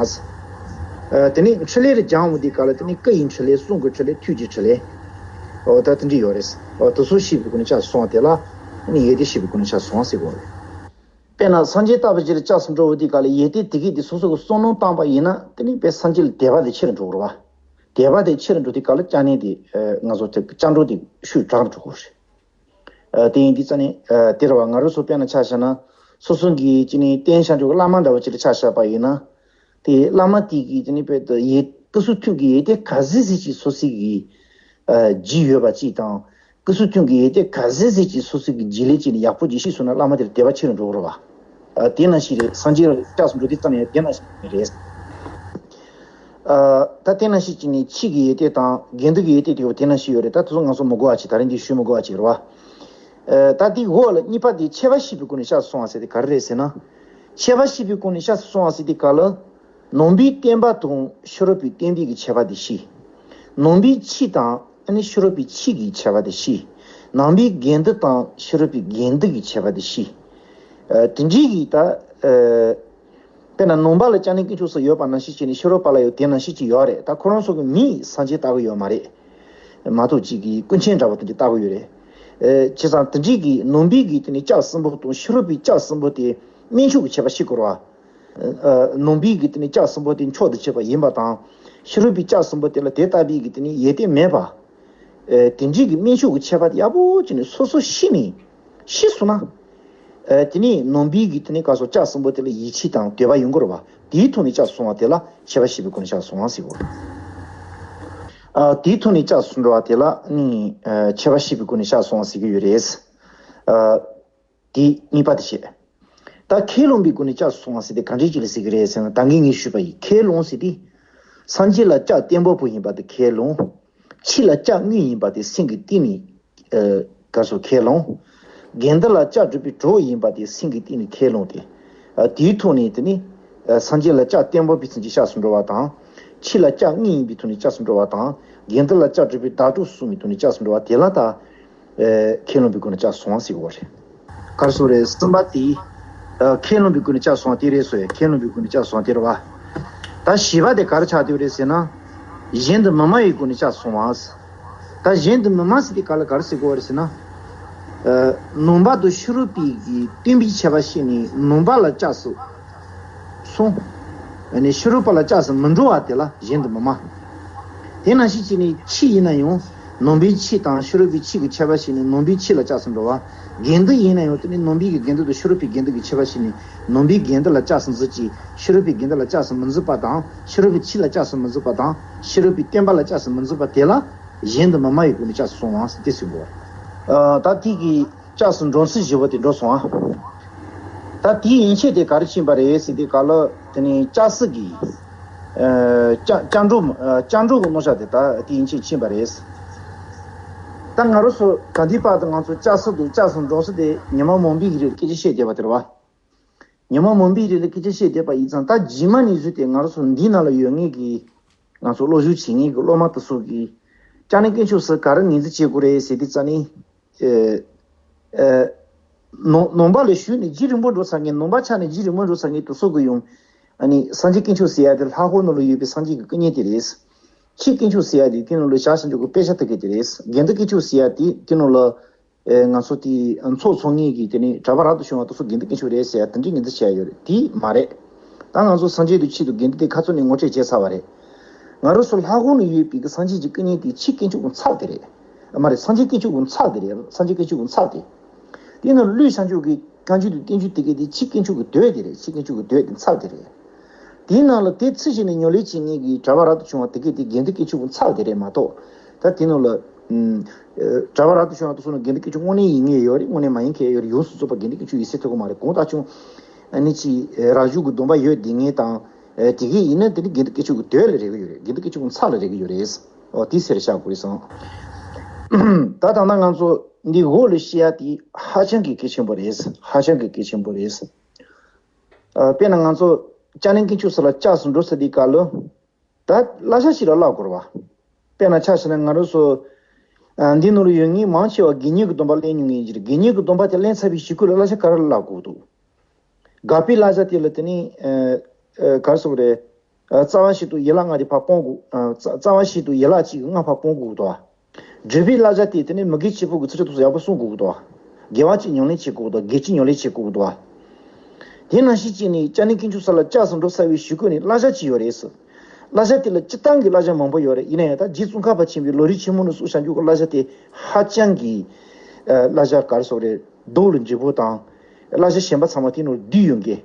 ཨ་དེ་ནས་ཕྲིན་ལས་ལ་སྦྱང་བ་དེ་ག་ལ་དེ་ནས་སྐུ་ཡི་ཕྲིན་ལས། གསུང་གི་ཕྲིན་ལས། ཐོས་ཀྱི་ཕྲིན་ལས། འོ་ད་དེ་འདྲ་ཡོད་རེད། འོ་དེ་ཚོ་ཤེས་པའི་སྒོ་ནས་སྐྱབས་སུ་སོང་བ་དེ་ལ་ཨ་ནི་ཡོན་ཏན་ཤེས་པའི་སྒོ་ནས་སྐྱབས་སུ་སོང་བ་ཟེར་གོ་རེད། དཔེར་ན་སངས་རྒྱས་བལྟ་བུ་ཅིག་ལ་སྐྱབས་སུ་འགྲོ་བ་དེ་ག་ལ་ཡོན་ཏན་དེ་གས་དེ་སོ་སོ་གི་བསམ་བློ་བཏང་པ་ཡིན་ན། དེ་ནི་དཔེ་སངས་རྒྱས་ལ་དད་པ་དེ་ཆེ་རུ་འགྲོ་གི་རེད་བ། དད་པ་དེ་ཆེ་རུ་འགྲོ་དུས་ག་ལ་སྐྱབས་གནས་དེ་ཨ་ང་ཚོ་དེ་སྐྱབས་འགྲོ་དེ་ཤུགས་དྲག་རུ་འགྲོ་གི་རེད། ཨ་དེ་ཡིན་དུས་ཙ་ནས་ཨ་དེ་རེད་བ། ང་རང་ཚོ་དཔེར་ན་ཆ་བཞག་ན། སོ་སོ་གི་ཅི་ནི་རྟེན་བྱང་ཆུབ་ཀྱི་བླ་མ་འདྲ་བོ་ཅིག་ལ་ཆ་བཞག་པ་ཡིན་ན། དེ་བླ་མ་དེ་གི་ཅི་ནི་དཔེ་དེ་ཡི་སྐུ་གསུང་ཐུགས་ཀྱི་ཡོན་ཏན་ག་ཚོད་ཅིག་སོ་སོ་གི་ཨ་རྒྱུས་ཡོད་པ་ཅིག་དང་། སྐུ་གསུང་ཐུགས་ཀྱི་ཡོན་ཏན་ག་ཚོད་ཅིག་སོ་སོ་གི་རྒྱུས་ལས་ཅི་ནི་ཡག་པོ་ཅིག་ཤེས་སོང་ན། བླ་མ་དེར་དད་པ་ཆེ་རུ་འགྲོ་གི་རེད་བ། ཨ་དེ་ནང་བཞིན་རེད། སངས་རྒྱས་ལ་སྐྱབས་སུ་འགྲོ་དུས་ཙ་ནས་དེ་ནང་བཞིན་རེད། ཨ་ད་དེ་ནང་བཞིན་ཅི་ནི་ཆོས་ཀྱི་ཡོན་ཏན་དང་དགེ་འདུན་གྱི་ཡོན་ཏན་དེ་བོ་དེ་ནང་བཞིན་ཡོད་རེད། ད་དེ་ཚོ་ང་ཚོ་མི་གོ་བ་ཅིག་ད་རིང་འདི་ཞུ་མི་དགོས་པ་ཅིག་རེད་བ། ཨ་ད་དེ་འོག་ལ་གཉིས་པ་དེ་ཁྱད་པར་ཤེས་པའི་སྒོ་ནས་སྐྱབས་སུ་སོང་བ་ཟེར་དེ་ག་རེ་རེད་ཟེར་ན། ཁྱད་པར་ཤེས་པའི་སྒོ་ནས་སྐྱབས་སུ་སོང་བ་ཟེར་དེ་ག་ལ། ནང་པའི་བསྟན་པ་དང་ཕྱི་རོལ་པའི་བསྟན་པའི་གི་ཁྱད་པར་དེ་ཤེས། ནང་པའི་ཆོས་དང་ཨ་ནི་ཕྱི་རོལ་པའི་ཆོས་ཀྱི་ཁྱད་པར་དེ་ཤེས། ནང་པའི་དགེ་འདུན་དང་ཕྱི་རོལ་པའི་དགེ་འདུན་གྱི་ཁྱད་པར་དེ་ཤེས། ཨ་དེ་འདྲའི་གི་ད་ཨ་དཔེར་ན་ནང་པ་ལ་སྐྱབས་གནས་དཀོན་མཆོག་གསུམ་ཡོད་པ་ནང་བཞིན་བྱས་ནས་ཕྱི་རོལ་པ་ལ་ཡང་དེ་ནང་བཞིན་ཅིག་ཡོད་རེད། ད་ཁོ་རང་ཚོ་གི་མིས་སངས་རྒྱས་ལྟ་གི་ཡོད་མ་རེད། མ་གཏོགས་ཅིག་གིས་ཀུན་མཁྱེན་འདྲ་བོ་དེ་འདྲ་ལྟ་གི་ཡོད་རེད། ཨེ་བྱས་ཙང་དེ་འདྲའི་གི་ནང་པའི་གི་དེ་ནི་སྐྱབས་གསུམ་པོ་དང་ཕྱི་རོལ་པའི་སྐྱབས་གསུམ་པོ་དེ་དམན་ཕྱོགས་ཀྱི་ཁྱད་པར་ཤེས་དགོས་རེད་བ། ཨ་ནང་པའི་གི་དེ་ནི་སྐྱབས་གསུམ་པོ་དེ་མཆོག་ཏུ་གྱུར་པ་ཡིན་པ་དང་། ཕྱི་རོལ་པའི་སྐྱབས་གསུམ་པོ་དེ་ལ་དེ་ལྟ་བུའི་གི་དེ་ནི་ཡོན་ཏན་མེད་པ། ཨེ་དེ་འདྲའི་གི་དམན་ཕྱོགས་ཀྱི་ཁྱད་པར་དེ་ཡག་པོ་བྱས་ནས་སོ་སོ་ཤེས་ནས་ཤེས་སོང་ན། ཨེ་དེ་ནི་ནང་པའི་གི་དེ་ནི་ག་སོ་སྐྱབས་གསུམ་པོ་དེ་ལ་ཡིད་ཆེས་དང་དད་པ་ཡོང་གི་རེད་བ། དེའི་ཐོག་ནས་སྐྱབས་སུ་སོང་བ་དེ་ལ་ཁྱད་པར་ཤེས་པའི་སྒོ་ནས་སྐྱབས་སུ་སོང་བ་ཟེར་གོ། ཨ་དེའི་ཐོག་ནས་སྐྱབས་སུ་འགྲོ་བ་དེ་ལ་ནི་ཨ་ཁྱད་པར་ཤེས་པའི་སྒོ་ནས་སྐྱབས་སུ་སོང་བ་ཟེར་གི་ཡོད་རེད། ཨ་དེ་གཉིས་པ་དེ་བྱས། ད་ཁས་བླངས་པའི་སྒོ་ནས་སྐྱབས་སུ་སོང་བ་ཟེར་དེ་ག་འདྲའི་ཅིག་ལ་ཟེར་གི་རེད་ཟེར་ན། ད་གིན་ངས་ཞུས་པ་ཡིན། ཁས་བླངས་ཟེར་དེ། སངས་རྒྱས་ལ་སྐྱབས་བརྟན་པོ་པོ་ཡིན་པ་དེ་ཁས་བླངས། ཆོས་ལ་སྐྱབས་དངོས་ཡིན་པ་དེ་སེམས་ཀྱི་གཏིང་ནས་ཨ་ག་སོ་ཁས་བླངས། དགེ་འདུན་ལ་སྐྱབས་སྒྲུབ་པའི་གྲོགས་ཡིན་པ་དེ་སེམས་ཀྱི་གཏིང་ནས་ཁས་བླངས་ཏེ། ཨ་དེའི་ཐོག་ནས་དེ་ནི་ཨ་སངས་རྒྱས་ལ་སྐྱབས་བརྟན་པོ་པོའི་ཚུལ་གྱིས་སྐྱབས་སུ་འགྲོ་བ་དང་། ཆོས་ལ་སྐྱབས་དངོས་ཡིན་པའི་ཐོག་ནས་སྐྱབས་སུ་འགྲོ་བ་དང་། དགེ་འདུན་ལ་སྐྱབས་སྒྲུབ་པའི་བརྡ་སྤྲོད་གསུངས་པའི་ཐོག་ནས་སྐྱབས་སུ་འགྲོ་བ་དེ་ལ་ད། ཨེ་ཁས་བླངས་པའི་སྒོ་ནས་སྐྱབས་སུ་སོང་བ་ཟེར་གོ་རེད། ག་རེ་ཟེར་རེད། གསུམ་པ་དེ། ཨ་ཁས་བླངས་པའི་སྒོ་ནས་སྐྱབས་སུ་སོང་བ་དེ་རེད་ཟེར། ཁས་བླངས་པའི་སྒོ་ནས་སྐྱབས་སུ་སོང་བ་དེ་རེད་བ། ད་བཞི་པ་དེ་ག་རེ་ཆགས་བསྡད་རེད་ཟེར་ན། གཞན་དུ་མི་སྨྲ་བའི་སྒོ་ནས་སྐྱབས་སུ་སོང་བ། ད་གཞན་དུ་མི་སྨྲ་ཟེར་དེ་ག་ལ་ག་རེ་ཟེར་གོ་རེད་ཟེར་ན། ཨ་ནང་པ་དང་ཕྱི་རོལ་པའི་གི་བསྟན་པའི་ཁྱད་པར་ཤེས་ནས་ནང་པ་ལ་སྐྱབས་སུ་སོང་། ཨ་ནི་ཕྱི་རོལ་པ་ལ་སྐྱབས་སུ་མི་འགྲོ་བ་དེ་ལ་གཞན་དུ་མི་སྨྲ། དེ་ནང་བཞིན་བྱས་ནས་ཆོས་ཡིན་ན་ཡང་ནང་པའི་ཆོས་དང་ཕྱི་རོལ་པའི་ཆོས་ཀྱི་ཁྱད་པར་ཤེས་ནས་ནང་པའི་ཆོས་ལ་སྐྱབས་སུ་འགྲོ་བ། དགེ་འདུན་ཡིན་ན་ཡང་དེ་ནི་ནང་པའི་གི་དགེ་འདུན་དང་ཕྱི་རོལ་པའི་དགེ་འདུན་གྱི་ཁྱད་པར་ཤེས་ནས་ནང་པའི་དགེ་འདུན་ལ་སྐྱབས་སུ་འཛིན་གྱི། ཕྱི་རོལ་པའི་དགེ་འདུན་ལ་སྐྱབས་སུ་མི་འཛིན་པ་དང་། ཕྱི་རོལ་པའི་ཆོས་ལ་སྐྱབས་སུ་མི་འཛིན་པ་དང་། ཕྱི་རོལ་པའི་བསྟན་པ་ལ་སྐྱབས་སུ་མི་འཛིན་པ་དེ་ལ་གཞན་དུ་མི་སྨྲ་བའི་སྒོ་ནས་སྐྱབས་སུ་སོང་བ་ཟེར་དེ་ཟེར་གོ། ཨ་ད་དེ་གི་སྐྱབས་སུ་འགྲོ་ཚུལ་བཞི་པོ་དེ་འགྲོ་སོང་ཨ། ད་དེའི་ཡན་ཆད་དེ་ག་རེ་ཕྱིན་པ་རེད་ཟེར་དུས་ག་ལ། དེ་ནི་སྐྱབས་སུ་གི་ཨ་སྐྱབས་སྐྱབས་འགྲོ། ཨ་སྐྱབས་འགྲོ་གི་རྣམ་གཞག་དེ་ད་དེའི་ཡན་ཆད་ཕྱིན་པ་རེད། ད་ང་རང་ཚོ་ད་ལྟའི་བར་དུ་ང་ཚོ་སྐྱབས་སུ་དང་སྐྱབས་སུ་འགྲོ་ཚུལ་དེ་ཉི་མ་མང་པོའི་རིང་སྐད་ཆ་བཤད་བསྡད་པ་དེ་རེད་བ། ཉི་མ་མང་པོའི་རིང་ལ་སྐད་ཆ་བཤད་བསྡད་པ་ཡིན་ཙང་། ད་རྗེས་མ་ནས་བཟུང་སྟེ་ང་རང་ཚོ་འདི་ནང་ལ་ཡོད་མཁན་གྱི་ང་ཚོ་སློབ་སྦྱོང་བྱེད་མཁན་གྱི་སློབ་མ་དེ་ཚོ་གིས་སྐྱབས་གནས་དཀོན་མཆོག་གསུམ་ག་རེ་ངོས་འཛིན་བྱེད་དགོས་རེད་ཟེར་དུས་ཙ་ནི། ཨེ་ཨེ་ནང་ནང་པ་ལ་ཞུགས་ནས་རྒྱུན་རིང་པོ་འགྲོ་ཚར་མཁན། ནང་པ་ཆགས་ནས་རྒྱུན་རིང་པོ་འགྲོ་ཚར་མཁན་དེ་ཚོ་གིས་ཡང་ཨ་ནི་སངས་རྒྱས་དཀོན་མཆོག་ཟེར་ཡ་དེ་ལྷ་ཁང་ནང་ལ་ཡོད་པའི་སངས་རྒྱས་ཀྱི་སྐུ་བརྙན་དེ་རེད། ཆོས་དཀོན་མཆོག་ཟེར་ཡ་དེ་དེ་ནང་ལ་ཞག་ཞིག་འཇོག་གི་དཔེ་ཆ་ལྟ་མཁན་དེ་རེད། དགེ་འདུན་དཀོན་མཆོག་ཟེར་ཡ་དེ་དེ་ནང་ལ། ཨེ་ང་ཚོ་དེ་ཚོགས་འཚོགས་མཁན་གྱི་དེ་ནི་གྲྭ་པ་རབ་ཏུ་བྱུང་བ་དེ་ཚོ་དགེ་འདུན་དཀོན་མཆོག་རེད་ཟེར་ཡ་དེ་འདྲའི་ངོས་འཛིན་བྱས་ཡ་ཡོད་རེད། དེ་མ་རེད། ད་ང་ཚོ་སངས་རྒྱས་དང་ཆོས་དང་དགེ་འདུན་དེ་ཁ་ཚོན་ནས་ངོ་སྤྲོད་བྱས་ཚར་བ་རེད། ང་རང་ཚོ་ལྷ་ཁང་ནང་ཡོད་པའི་གི་སངས་རྒྱས་ཀྱི་སྐུ་བརྙན་དེ་ཆོས་དཀོན་མཆོག་གི་ཚབ་དེ་རེད། མ་རེད། སངས་རྒྱས་དཀོན་མཆོག་གི་ཚབ་དེ་རེད། སངས་རྒྱས་དཀོན་མཆོག་གི་ཚབ་དེ། དེ་ནི་ཀླུ་ལེགས་མཆོག་གི་བཀའ་འགྱུར་དང་བསྟན་འགྱུར་དེ་གའི་དེ་ཆོས་དཀོན་མཆོག་གི་མདོས་དེ་རེད། ཆོས་དཀོན་མཆོག་གི་མདོས་དེ་ཚབ་དེ་རེད། དེའི་ནང་ལ་དེ་ཚུལ་བཞིན་ནས་ཉམས་ལེན་བྱེད་མཁན་གྱི་གྲྭ་པ་རབ་ཏུ་བྱུང་བ་དེ་གས་དེ་དགེ་འདུན་དཀོན་མཆོག་གི་ཚབ་དེ་རེད་མ་གཏོགས། ད་དེ་ནང་ལ་ཨུམ་ཨེ་གྲྭ་པ་རབ་ཏུ་བྱུང་བ་དེ་ཚོ་ནི་དགེ་འདུན་དཀོན་མཆོག་དངོས་གནས་ཡིན་མཁན་ཡོད་རེད། དངོས་གནས་མ་ཡིན་མཁན་ཡོད་རེད། ཡོངས་སུ་རྫོགས་པ་དགེ་འདུན་དཀོན་མཆོག་ཡིན་ཟེར་ཐུབ་ཀྱི་མ་རེད། གང་ལྟར་ཀྱང་ཨ་ནི་ཅིག་ཨེ་རང་གཞུང་གི་སྡོམ་པ་ཡོད་བསྡད་མཁན་དང་། ཨེ་དེ་གས་ཡིན་ན་དེ་ནི་དགེ་འདུན་དཀོན་མཆོག་གི་དོན་ལ་རེག་གི་ཡོད་རེད། དགེ་འདུན་དཀོན་མཆོག་གི་ཚབ་ལ་རེག་གི་ཡོད་རེད། ཨོ་དེ་ཟེར་བཞག་དགོས་རེད་བསམ། ད་ད་ལྟ་ང་ཚོ་འདི་འོག་ལ་བཤད་ཡ་དེ་ཧ་ཅང་གི་གལ་ཆེན་པོ་རེད། ཧ་ཅང་གི་གལ་ཆེན་པོ་རེད། ཨ་དཔེར་ན་ང་ཚོ་སྐྱབས་གནས་དཀོན་མཆོག་ས་ལ་སྐྱབས་སུ་འགྲོ་ས་དེའི་སྐབས་ལ། ད་བསླབ་བྱ་ཞིག་ལ་བསླབ་དགོས་རེད་བ། དཔེར་ན་ཆ་བཞག་ན་ང་རང་ཚོ་ཨ་འདི་ནང་ལ་ཡོད་མཁན་མང་ཆེ་བ་དགེ་བསྙེན་གྱི་སྡོམ་པ་ལེན་མྱོང་མཁན་ཅིག་རེད། དགེ་བསྙེན་གྱི་སྡོམ་པ་དེ་ལེན་ཚར་བའི་གཞུག་གུ་ལ་བསླབ་བྱ་ག་རེ་བསླབ་དགོས་འདུག། དགག་པའི་བསླབ་བྱ་དེ་ལ་དེ་ནི་ཨ་ཨ་ག་རེ་ཟེར་དགོས་རེད། ཨ་རྩ་བ་ཞིག་ཏུ་ཡན་ལག་ལྔ་དེ་ཕར་སྤོང་དགོས། ཨ་རྩ་རྩ་བ་ཞིག་ཏུ་ཡན་ལག་གཅིག་གི་ལྔ་ཕར་སྤོང་དགོས་འདུག་བ། སྒྲུབ་པའི་བསླབ་བྱ་དེ་དེ་ནི་མི་དགེ་བཅུ་སྤོང་གི་ཚུལ་ཁྲིམས་སོགས་ཡག་པོ་སྲུང་དགོས་ཀྱི་འདུག་བ། དགེ་བ་གཅིག་ཉམས་ལེན་བྱེད་དགོས་ཀྱི་འདུག། དགེ་བཅུ་ཉམས་ལེན་བྱེད་དགོས་ཀྱི་འདུག་བ། དེ་ནང་བཞིན་བྱས་ནས་སྐྱབས་གནས་དཀོན་མཆོག་ས་ལ་སྐྱབས་སུ་འགྲོ་ཚར་བའི་གཞུག་གུ་ནས་བསླབ་བྱ་ཅིག་ཡོད་རེད་ཟེར། བསླབ་བྱ་དེ་ལ་སྤྱིར་བཏང་གི་བསླབ་བྱ་མང་པོ་ཡོད་རེད། ཡིན་ན་ཡང་ད་རྗེ་ཙོང་ཁ་པ་ཆེན་པོའི་ལམ་རིམ་ཆེན་མོ་ནས་གསུངས་བཞག་རྒྱུ་གི་བསླབ་བྱ་དེ་ཧ་ཅང་གི་ཨ་བསླབ་བྱ་ག་རེ་ཟེར་དགོས་རེད། སྡུག་ལ་འཇུག་པོ་དང་། བསླབ་བྱ་གཞན་པ་ཚང་མ་དེ་ནང་བསྡུས་ཡོང་གི།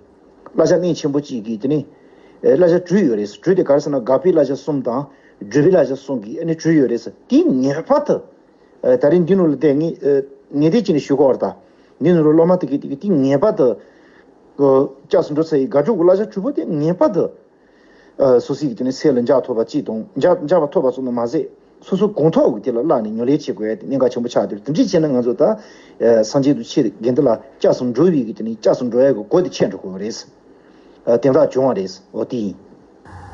བསླབ་བྱ་རྣམ་པ་ཆེན་པོ་གཅིག་གིས་དེ་ནི། ཨེ་བསླབ་བྱ་དྲུག་ཡོད་རེད། དྲུག་དེ་ག་རེ་ཟེར་ན་དགག་པའི་བསླབ་བྱ་གསུམ་དང་། སྒྲུབ་པའི་བསླབ་བྱ་གསུམ་གྱིས་ཨ་ནི་དྲུག་ཡོད་རེད་ཟེར། དེ་ངེས་པར་དུ། ཨེ་ད་རིང་འདི་ནང་ལ་བསྡད་ངས་ཨེ་ངས་དེ་ཅི་ནས་ཞུ་དགོས་རེད་ད། འདི་ནང་ལ་སློབ་མ་དེ་གིས་དེ་གིས་དེ་ངེས་པར་དུ། ཨོ་སྐྱབས་སུ་འགྲོ་ཚར་ཡི་དགག་སྒྲུབ་ཀྱི་བསླབ་བྱ་དྲུག་པོ་དེ་ངེས་པར་དུ། ཨ་སོ་སོའི་གི་དེ་ནི་སེམས་ལ་འཇགས་ཐུབ་པ་གཅིག་དང་འཇགས་འཇགས་པ་ཐུབ་པ་སོགས་ནི་མ་ཟད། སོ་སོ་གང་ཐུབ་ཀྱིས་དེ་ལ་བསླབས་ནས་ཉམས་ལེན་བྱེད་དགོས་ཡ་དེ་གནད་འགག་ཆེན་པོ་ཆགས་འདུག། དེ་འདྲ་བྱས་ན་ང་ཚོ་ད་ཨ་སངས་རྒྱས་དང་ཆོས་དགེ་འདུན་ལ་སྐྱབས་སུ་འགྲོ་བའི་གི་དེ་ནི་སྐྱབས་སུ་འགྲོ་ཡ་གི་སྒོ་དེ་ཕྱེ་འགྲོ་དགོས་པ་རེད། ཨ་དེ་འདྲ་བྱུང་བ་རེད། འོ་དེ་ཡིན།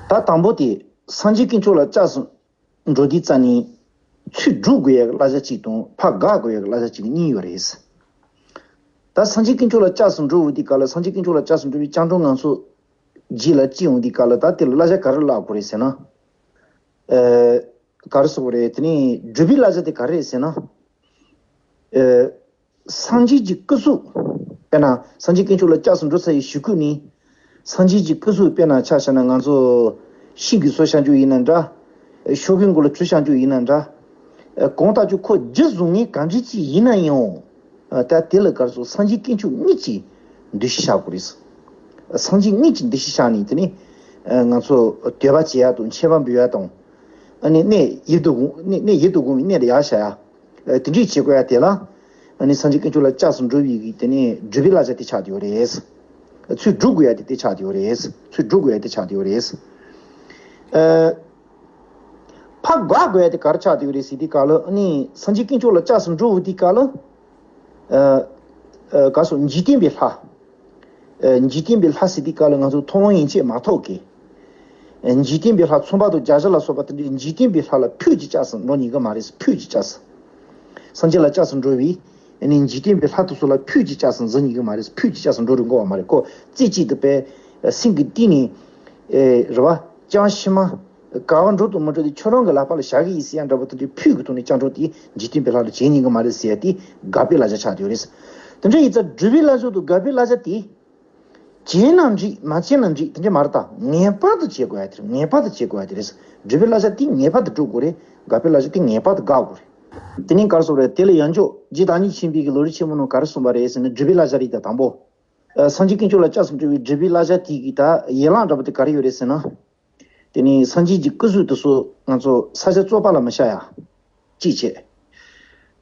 ད་དང་པོ་དེ་སངས་རྒྱས་དཀོན་མཆོག་ལ་སྐྱབས་སུ་འགྲོ་དུས་ཙམ་ནས་ཚུར་སྒྲུབ་དགོས་ཡ་གི་བསླབ་བྱ་གཅིག་དང་ཕར་དགག་དགོས་ཡ་གི་བསླབ་བྱ་གཅིག་གཉིས་ཡོད་རེད། ད་སངས་རྒྱས་དཀོན་མཆོག་ལ་སྐྱབས་སུ་འགྲོ་འོང་དུས་སྐབས་ལ་སངས་རྒྱས་དཀོན་མཆོག་ལ་སྐྱབས་སུ་འགྲོ་བའི་སྐྱབས་འགྲོ་ང་ཚོ་རྗེས་ལ་སྐྱེ་འོང་དུས་སྐབས་ལ་ད་དེ་ལ་བསླབ་བྱ་ག་རེ་བསླབ་དགོས་རེད་ཟེར་ན། ཨ་ག་རེ་ཟེར་དགོས་རེད། དེ་ནས་སྒྲུབ་པའི་བསླབ་བྱ་དེ་ག་རེ་རེད་ཟེར་ན། ཨ་སངས་རྒྱས་ཀྱི་སྐུ་གཟུགས། དཔེར་ན་སངས་རྒྱས་དཀོན་མཆོག་ལ་སྐྱབས་སུ་འགྲོ་ཚར་བའི་གཞུག་གུ་ནས། སངས་རྒྱས་ཀྱི་སྐུ་གཟུགས་དཔེར་ན་ཆ་བཞག་ན་ང་ཚོ་ཤིང་གིས་བཟོས་བཞག་རྒྱུ་ཡིན་ན་འདྲ། ཤོག་གུའི་མགོ་ལ་བྲིས་བཞག་རྒྱུ་ཡིན་ན་འདྲ། གང་ལྟར་ཀྱང་ཁོ་རྒྱུ་བཟུང་མཁན་གང་འདྲ་ཅིག་ཡིན་ན་ཡང་། ད་དེ་ལ་ག་རེ་ཟེར། སངས་རྒྱས་དཀོན་མཆོག་དངོས་ཀྱི་འདུ་ཤེས་བཞག་དགོས་རེད། སངས་རྒྱས་དངོས་ཀྱི་འདུ་ཤེས་བཞག་ནས་དེ་ནས་ང་ཚོ་འདོད་པ་བྱེད་ཡ་དང་མཆོད་པ་འབུལ་ཡ་དང་། ཨ་ནི་གནས་ཡིད་དུ་འོང་གནས་གནས་ཡིད་དུ་འོང་བའི་གནས་ལ་ཡར་བཞག་ཡ། ཨ་དེ་འདྲས་བྱེད་དགོས་ཡ་དེ་ལ། ཨ་ནི་སངས་རྒྱས་དཀོན་མཆོག་ལ་སྐྱབས་སུ་འགྲོ་བའི་གི་དེ་ནས་སྒྲུབ་པའི་བསླབ་བྱ་དེ་ཆགས་བསྡད་ཡོད་རེད། ཚུར་སྒྲུབ་དགོས་ཡ་དེ་དེ་ཆགས་བསྡད་ཡོད་རེད། ཚུར་སྒྲུབ་དགོས་ཡ་དེ་ཆགས་བསྡད་ཡོད་རེད། ཨ་ཕར་དགག་དགོས་ཡ་དེ་ག་རེ་ཆགས་བསྡད་ཡོད་རེད་ཟེར་དུས་སྐབས་ལ། ཨ་ནི་སངས་རྒྱས་དཀོན་མཆོག་ལ་སྐྱབས་སུ་འགྲོ་འོང་དུས་སྐབས་ལ། ཨ་ཨ་ག་རེ་ཟེར། འཇིག་རྟེན་པའི་ལྷ། ཨ་འཇིག་རྟེན་པའི་ལྷ་ཟེར་དུས་སྐབས་ལ་ང་ཚོ་མཐོང་ལམ་ཡན་ཆད་མ་ཐོབ་མཁན། ཨ་འཇིག་རྟེན་པའི་ལྷ་ཚངས་པ་དང་བརྒྱ་བྱིན་ལ་སོགས་པ་དེ་འདྲའི་འཇིག་རྟེན་པའི་ལྷ་ལ་ཕུད་ཀྱིས་སྐྱབས་སུ་འགྲོ་ཉན་གི་མ་རེད། ཕུད་ཀྱིས་སྐྱབས་སུ། སངས་རྒྱས་ལ་སྐྱབས་སུ་འགྲོ་བའི་ཨ་ནི་འཇིག་རྟེན་པའི་ལྷ་དེ་ཚོ་ལ་ཕུད་ཀྱིས་སྐྱབས་སུ་འཛུལ་ཉན་གི་མ་རེད། ཕུད་ཀྱིས་སྐྱབས་སུ་འགྲོ་རུ་འགྲོ་བ་མ་རེད། ཁོ་རྩེ་གཅིག་ཏུ་པའི་སེམས་ཀྱི་གཏིང་ནས། ཨེ་རེད་བ། ཅང་ཕྱི་མ། ག་བ་འགྲོ་དང་མི་འགྲོ་དེ་ཁྱོད་རང་གི་ལག་པ་ལ་བཞག་གི་ཡིན་ཟེར་ཡ་འདྲ་པོ་དེ་འདྲའི་ཕུད་ཀྱི་ཐོག་ནས་སྐྱབས་འགྲོ་དེ་འཇིག་རྟེན་པའི་ལྷ་ལ་བྱེད་ཉན་གི་མ་རེད་ཟེར་ཡ་དེ་དགག་པའི་བསླབ་བྱ་ཆགས་བསྡད་ཡོད་རེད། དེ་འདྲ་ཡིན་ཙང་སྒྲུབ་པའི་བསླབ་བྱ་དང་དགག་པའི་བསླབ་བྱ་དེ། བྱས་ན་འགྲིག་མ་བྱས་ན་འགྲིག་དེ་འདྲ་མ་རེད། ད་ངེས་པར་དུ་བྱེད་དགོས་ཡ་དེ་རེད། ངེས་པར་དུ་བྱེད་དགོས་ཡ་དེ་རེད། སྒྲུབ་པའི་བསླབ་བྱ་དེ་ངེས་པར་དུ་སྒྲུབ་དགོས་རེད། དགག་པའི་བསླབ་བྱ་དེ་ངེས་པར་དུ་དགག་དགོས་རེད། དེ་ནས་ག་རེ་ཟེར་དགོས་རེད། དེ་ལ་ཡང་ཕྱོགས་རྗེ་བདག་ཉིད་ཆེན་པོའི་གི་ལམ་རིམ་ཆེན་མོ་ནང་ག་རེ་གསུངས་པ་རེད་ཟེར་ན། སྒྲུབ་པའི་བསླབ་བྱ་རེད། ད་དང་པོ། ཨ་སངས་རྒྱས་དཀོན་མཆོག་ལ་སྐྱབས་སུ་འགྲོ་བའི་སྒྲུབ་པའི་བསླབ་བྱ་དེ་གི་ད་ཡན་ལག་འདྲ་པོ་དེ་ག་རེ་ཡོད་རེད་ཟེར་ན། དེ་ནས་སངས་རྒྱས་ཀྱི་སྐུ་གཟུགས་དེ་ཚོ་ང་ཚོ་ས་ཆ་བཙོག་པ་ལ་མི་བཞག་ཡ། གཅིག་བྱས།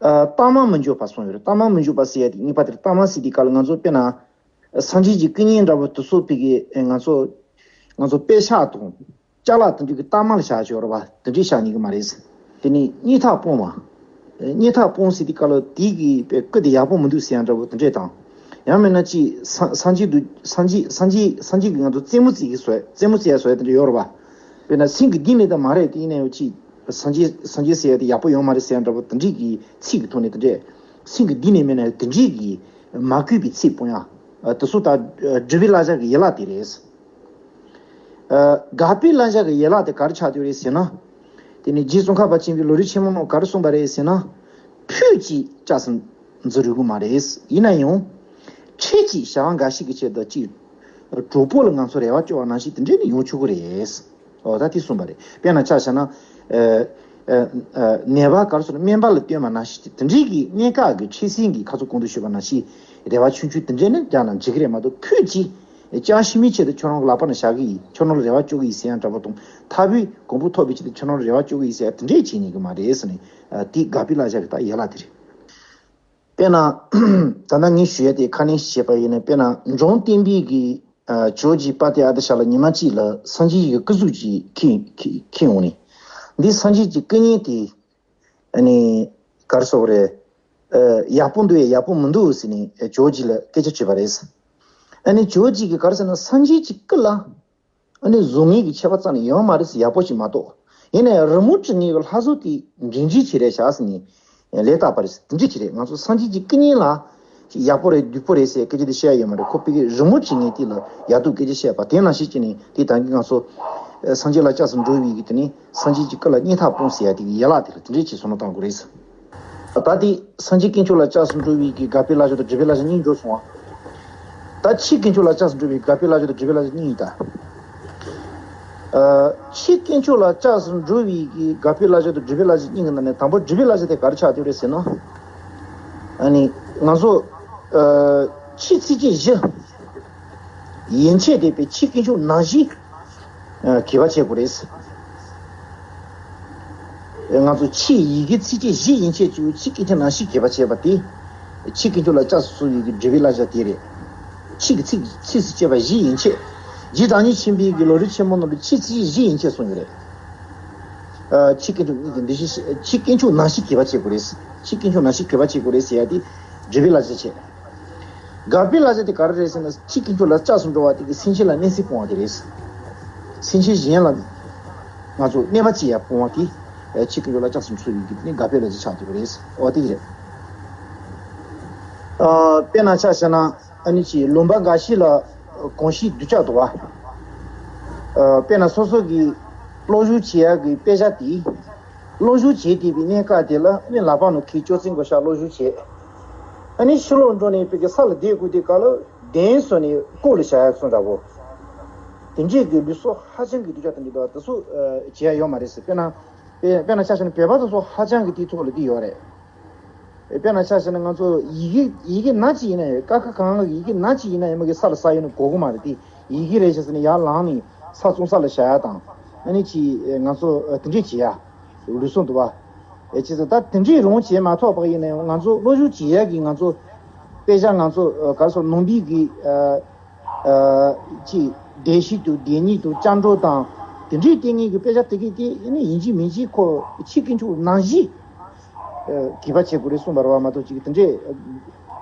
ཨ་གཏའ་མ་མི་འཇོག་པ་གསུངས་ཡོད་རེད། གཏའ་མ་མི་འཇོག་པ་ཟེར་ཡ་དེ་གཉིས་པ་དེར། གཏའ་མ་ཟེར་དུས་སྐབས་ལ་ང་ཚོ་དཔེར་ན། སངས་རྒྱས་ཀྱི་སྐུ་བརྙན་འདྲ་པོ་དེ་ཚོ་ཕ་གི་ང་ཚོ་ང་ཚོ་པད་ཤག་དང་ཅ་ལག་དེ་འདྲ་གི་གཏའ་མ་ལ་བཞག་ཆོག་རེད་པ། དེ་འདྲ་བཞག་ཉན་གི་མ་རེད། དེ་ནས་སྙིང་ཐག་སྤོང་བ། སྙིང་ཐག་སྤོང་ཟེར་དུས་སྐབས་ལ་དེ་གི་པའི་སྐུ་དེ་ཡག་པོ་མི་འདུག་ཟེར་ཡ་འདྲ་པོ་དེ་འདྲས་དང་། ཡང་མིན་ན་ཅིག་སངས་སངས་རྒྱས་དུ་སངས་རྒྱས་སངས་རྒྱས་སངས་རྒྱས་ཀྱི་ང་ཚོ་རྩེད་མོ་རྩེ་གི་བཟོ་ཡ། རྩེད་མོ་རྩེ་ཡ་བཟོ་ཡ་དེ་འདྲ་ཡོད་རེད་པ། དཔེར་ན་སེམས་ཀྱི་གཏིང་ནས་ད་མ་རེད། དེ་ཡིན་ན་ཡང་ཅིག་སངས་རྒྱས་སངས་རྒྱས་ཟེར་ཡ་དེ་ཡག་པོ་ཡོད་མ་རེད་ཟེར་ཡ་འདྲ་པོ་དེ་འདྲས་ཀྱི་ཚིག་གི་ཐོག་ནས་དེ་འདྲས། སེམས་ཀྱི་གཏིང་ནས་མིན་ན་ཡང་དེ་འདྲས་ཀྱི་མ་གུས་པའི་ཚིག་སྤོང་ཡ། དེ་ཚོ་ད་སྒྲུབ་པའི་བསླབ་བྱ་གི་ཡན་ལག་དེ་རེད། ཨ་དགག་པའི་བསླབ་བྱ་གི་ཡན་ལག་དེ་ག་རེ་ཆགས་བསྡད་ཡོད་རེད་ཟེར་ན། དེ་ནི་རྗེ་ཙོང་ཁ་པ་ཆེན་པོའི་ལམ་རིམ་ཆེན་མོ་ནང་ག་རེ་གསུངས་པ་རེད་ཟེར་ན། ཕུད་ཀྱིས་སྐྱབས་སུ་འཛུལ་རུང་གི་མ་རེད། ཡིན་ན་ཡང་། ཁྲེལ་གྱིས་བྱ་བ་འགའ་ཞིག་གི་ཆེད་དུ་ཅིག་གྲོགས་པོ་ལ་ང་ཚོ་རེ་བ་བཅོལ་བ་ནང་བཞིན་དེ་འདྲས་ནི་ཡོང་ཆོག་གི་རེད། ཨོ་ད་དེ་གསུངས་པ་རེད། དཔེར་ན་ཆ་བཞག་ན། ཨ་ཨ་ཨ་ནད་པ་ག་རེ་ཟེར་ན་སྨན་པ་ལ་བསྟེན་པ་ནང་བཞིན་དེ་འདྲས་ཀྱི་གནད་འགག་གི་འཕྲལ་སེལ་གྱི་ཁ་ཚོ་གོང་དུ་ཞུས་པ་ནང་བཞིན་རེ་བ་ཆུང་ཆུང་དེ་འདྲས་ནི་རྒྱག་ན་འགྲིག་གི་རེད་མ་གཏོགས། ཕུད་ཀྱིས་ ཅང་ཤི་མིའི་ཆེད་དུ་ཁྱོད་རང་གི་ལག་པ་ནས་བཞག་གི་ཡིན། ཁྱོད་རང་ལ་རེ་བ་བཅོལ་གི་ཡིན་ཟེར་ཡང་འདྲ་པོ་དང་། མཐའ་བུའི་གོང་བུ་ཐོབ་པའི་ཆེད་དུ་ཁྱོད་རང་ལ་རེ་བ་བཅོལ་གི་ཡིན་ཟེར་ཡང་དེ་འདྲས་བྱེད་ཉན་གི་མ་རེད་ཟེར་ནས། དེ་དགག་པའི་བསླབ་བྱ་གི་ད་ཡན་ལག་དེ་རེད། དཔེར་ན། ད་ལྟ་ངས་ཞུ་ཡ་དེ་ཁ་ནས་བཤད་པ་ཡིན་ན། དཔེར་ན་འབྱུང་བསྟན་པའི་གི་ཇོ་བོ་རྗེ་དཔལ་ལྡན་ཨ་ཏི་ཤ་ལ་ཉི་མ་གཅིག་ལ་སངས་རྒྱས་ཀྱི་སྐུ་གཟུགས་ཅིག་ཁྱེར་ཁྱེར་ཁྱེར་འོང་ནས། འདི་སངས་རྒྱས་ཀྱི་སྐུ་བརྙན་དེ་ཨ་ནི་ག་རེ་ཟེར་དགོས་རེད། ཨ། ཡག་པོ་འདུག་ཡ་ཡག་པོ་མི་འདུག་ཟེར་ནས་ཇོ་བོ་རྗེ་ལ་སྐད་ཆ་དྲིས་པ་རེད། ཨ་ནི་ཇོ་བོ་རྗེ་གིས་ག་རེ་ཟེར་ན། སངས་རྒྱས་ཀྱི་སྐུ་ལ་ཨ་ནི་གཟུགས་བརྙན་གྱི་ཁྱད་པར་རྩ་ནས་ཡོད་མ་རེད་ཟེར། ཡག་པོ་ཞིག་མ་གཏོགས། ཡིན་ནའི་རི་མོ་བྲིས་མཁན་གྱི་ལྷ་བཟོ་དེ་འདྲེན་འདྲེན་བྱེད་རེད་བཞག་ཟེར་ནས་ལས་བཏབ་པ་རེད། དེ་འདྲ་ཅིག་རེད། ང་ཚོ་སངས་རྒྱས་ཀྱི་སྐུ་བརྙན་ལ་ཡག་པོ་རེད་སྡུག་པོ་རེད་ཟེར་སྐད་ཆ་དེ་བཤད་ཡ་ཡོད་མ་རེད། ཁོ་ཕ་གིའི་རི་མོ་བྲིས་མཁན་དེ་ལ་ཡག་སྡུག་སྐད་ཆ་བཤད་པ་དེ་ནང་བཞིན་བྱས་ནས། དེ་ད་གིན་ང་ཚོ་སངས་རྒྱས་ལ་སྐྱབས་སུ་འགྲོ་བའི་གི་དེ་ནི་སངས་རྒྱས་ཀྱི་སྐུ་ལ་བརྙས་ཐག་སྤོང་ཟེར་ཡ་དེ་གི་ཡན་ལག་དེ་ལ་དེ་འདྲ་ཅིག་བསམ་བློ་བཏང་དགོས་རེད། ད་དེ་སངས་རྒྱས་དཀོན་མཆོག་ལ་སྐྱབས་སུ་འགྲོ་བའི་གི་དགག་པའི་བསླབ་བྱ་དང་སྒྲུབ་པའི་བསླབ་བྱ་གཉིས་འགྲོ་སོང་བ། ད་ཕྱིའི་དཀོན་མཆོག་ལ་སྐྱབས་སུ་འགྲོ་བའི་དགག་པའི་བསླབ་བྱ་དང་སྒྲུབ་པའི་བསླབ་བྱ་གཉིས་ཡིན་ད། ཨ། ཕྱིའི་དཀོན་མཆོག་ལ་སྐྱབས་སུ་འགྲོ་བའི་གི་དགག་པའི་བསླབ་བྱ་དང་སྒྲུབ་པའི་བསླབ་བྱ་གཉིས་ཀྱི་ནང་ནས་དང་པོ་སྒྲུབ་པའི་བསླབ་བྱ་དེ་ག་རེ་ཆགས་བསྡད་རེད་ཟེར་ན། ཨ་ནི་ང་ཚོ་ཨ་ཕྱི་ཚིགས་བཅད་བཞི་ཡན་ཆད་བསྡད་པའི་ཕྱིའི་དཀོན་མཆོག་ནང་བཞིན་ཨ་གུས་པ་བྱེད་དགོས་རེད། ང་ཚོ་ཕྱིའི་ཡི་གེ་ཚིགས་བཅད་བཞི་ཡན་ཆད་གཅིག་པུ་ཕྱིའི་དཀོན་མཆོག་ནང་བཞིན་གུས་པ་བྱེད་པ་དེ། ཕྱིའི་དཀོན་མཆོག་ལ་སྐྱབས་སུ་སོང་བའི་གི་སྒྲུབ་པའི་བསླབ་བྱ་དེ་རེད། ཕྱིའི་གི་ཚིགས་ཚིགས་སུ་བཅད་པ་བཞི་ཡན་ཆད། རྗེ་བདག་ཉིད་ཆེན་པོའི་གི་ལམ་རིམ་ཆེན་མོ་ནང་ལ་ཕྱིའི་ཚིགས་བཅད་བཞི་ཡན་ཆད་གསུངས་ཡོད་རེད། ཨ། ཕྱིའི་དཀོན་མཆོག་གཉིས་ཀྱི་འདི་བཞིན་ཕྱིའི་དཀོན་མཆོག་ནང་བཞིན་གུས་པ་བྱེད་དགོས་རེད། ཕྱིའི་དཀོན་མཆོག་ནང་བཞིན་གུས་པ་བྱེད་དགོས་རེད་ཟེར་ཡ་དེ་སྒྲུབ་པའི་བསླབ་བྱ་བྱས། དགག་པའི་བསླབ་བྱ་དེ་ག་རེ་རེད་ཟེར་ན། ཕྱིའི་དཀོན་མཆོག་ལ་སྐྱབས་སུ་འགྲོ་བ་དེ་གིས་སེམས་ཅན་ལ་གནོད་འཚེ་སྤོང་བ་དེ་རེད། སེམས་ཅན་གཞན་ལ་ང་ཚོ་གནོད་པ་བྱེད་ཡ་སྤོང་བ་དེ་ཕྱིའི་དཀོན་མཆོག་ལ་སྐྱབས་སུ་འགྲོ་བའི་གི་དེ་ནི་དགག་པའི་བསླབ་བྱ་ཆགས་ཐུབ་པ་རེད། འོ་དེ་རེད། ཨ། དཔེར་ན་ཆ་བཞག་ན། ཨ་ནི་ཅིག་ལུང་པ་འགའ་ཞིག་ལ་གོམས་གཤིས་སྡུག་ཅག་འདུག་བ། ཨ། དཔེར་ན་སོ་སོ་གི་སློབ་སྦྱོང་བྱེད་ཡ་གི་དཔེ་ཆ་དེ། སློབ་སྦྱོང་བྱེད་བསྡད་པའི་གནས་སྐབས་དེ་ལ་ཨ་ནི་ལག་པ་ནང་ཁྱེར་ཅོག་ཙེ་མགོ་བཞག་སློབ་སྦྱོང་བྱེད། ཨ་ནི་ཕྱི་ལོགས་འགྲོ་ནས་ཕ་གི་ས་ལ་བསྡད་དགོས་དུས་སྐབས་ལ་གདན་བཟོས་ནས་ལྐོག་ལ་བཞག་ཡ་སོགས་འདྲ་པོ། དེ་འདྲས་ཀྱི་ལུགས་སྲོལ་ཧ་ཅང་གི་སྡུག་ཅག་དེ་འདྲས་འདུག་བ། དེ་ཚོ་ཨ་བྱེད་ཡ་ཡོད་མ་རེད་ཟེར། དཔེར་ན། དཔེ་དཔེར་ན་ཆ་བཞག་ན་བོད་པ་དེ་ཚོ་ཧ་ཅང་གི་དེའི་ཐོག་ལ་འདི་ཡོད་རེད། དཔེར་ན་ཆ་བཞག་ན་ང་ཚོ་ཡི་གེ་ཡི་གེ་ན་གཅིག་ཡིན་ན་ཡང་། ཀ་ཁ་ག་ང་གི་ཡི་གེ་ན་གཅིག་ཡིན་ན་ཡང་མ་གི་ས་ལ་ས་ཡོད་ན་གོ་གི་མ་རེད། དེ་ཡི་གེ་རེད་ཤག་ཟེར་ནས་ཡར་ལངས་ནས་ས་བཙོང་ས་ལ་བཞག་ཡ་དང་། ཨ་ནི་ཅིག་ང་ཚོ་དེ་འདྲས་བྱེད་ཡ་ལུགས་སྲོལ་འདུག་བ། ཨེ་བྱས་ཙང་ད་དེ་འདྲས་རང་བྱེད་མ་ཐུབ་པ་ཡིན་ན་ཡང་། ང་ཚོ་སློབ་སྦྱོང་བྱེད་ཡ་གི་ང་ཚོ་དཔེ་ཆ་ང་ཚོ་ག་རེ་ཟེར། ནང་པའི་གི་ཨ། ཨ། ཅིག་སྡེ་བཞི་དང་སྡེ་གཉིས་དང་སྐྱབས་འགྲོ་དང་དེ་འདྲའི་སྟེང་གི་དཔེ་ཆ་དེ་གི་དེ་ནི་ཡིན་གཅིག་མིན་གཅིག་ཁོ་ཕྱིའི་དཀོན་མཆོག་ནང་བཞིན་ཨ་གུས་པ་བྱེད་དགོས་རེད་གསུངས་པ་རེད་བ། མ་གཏོགས་ཅིག་དེ་འདྲའི་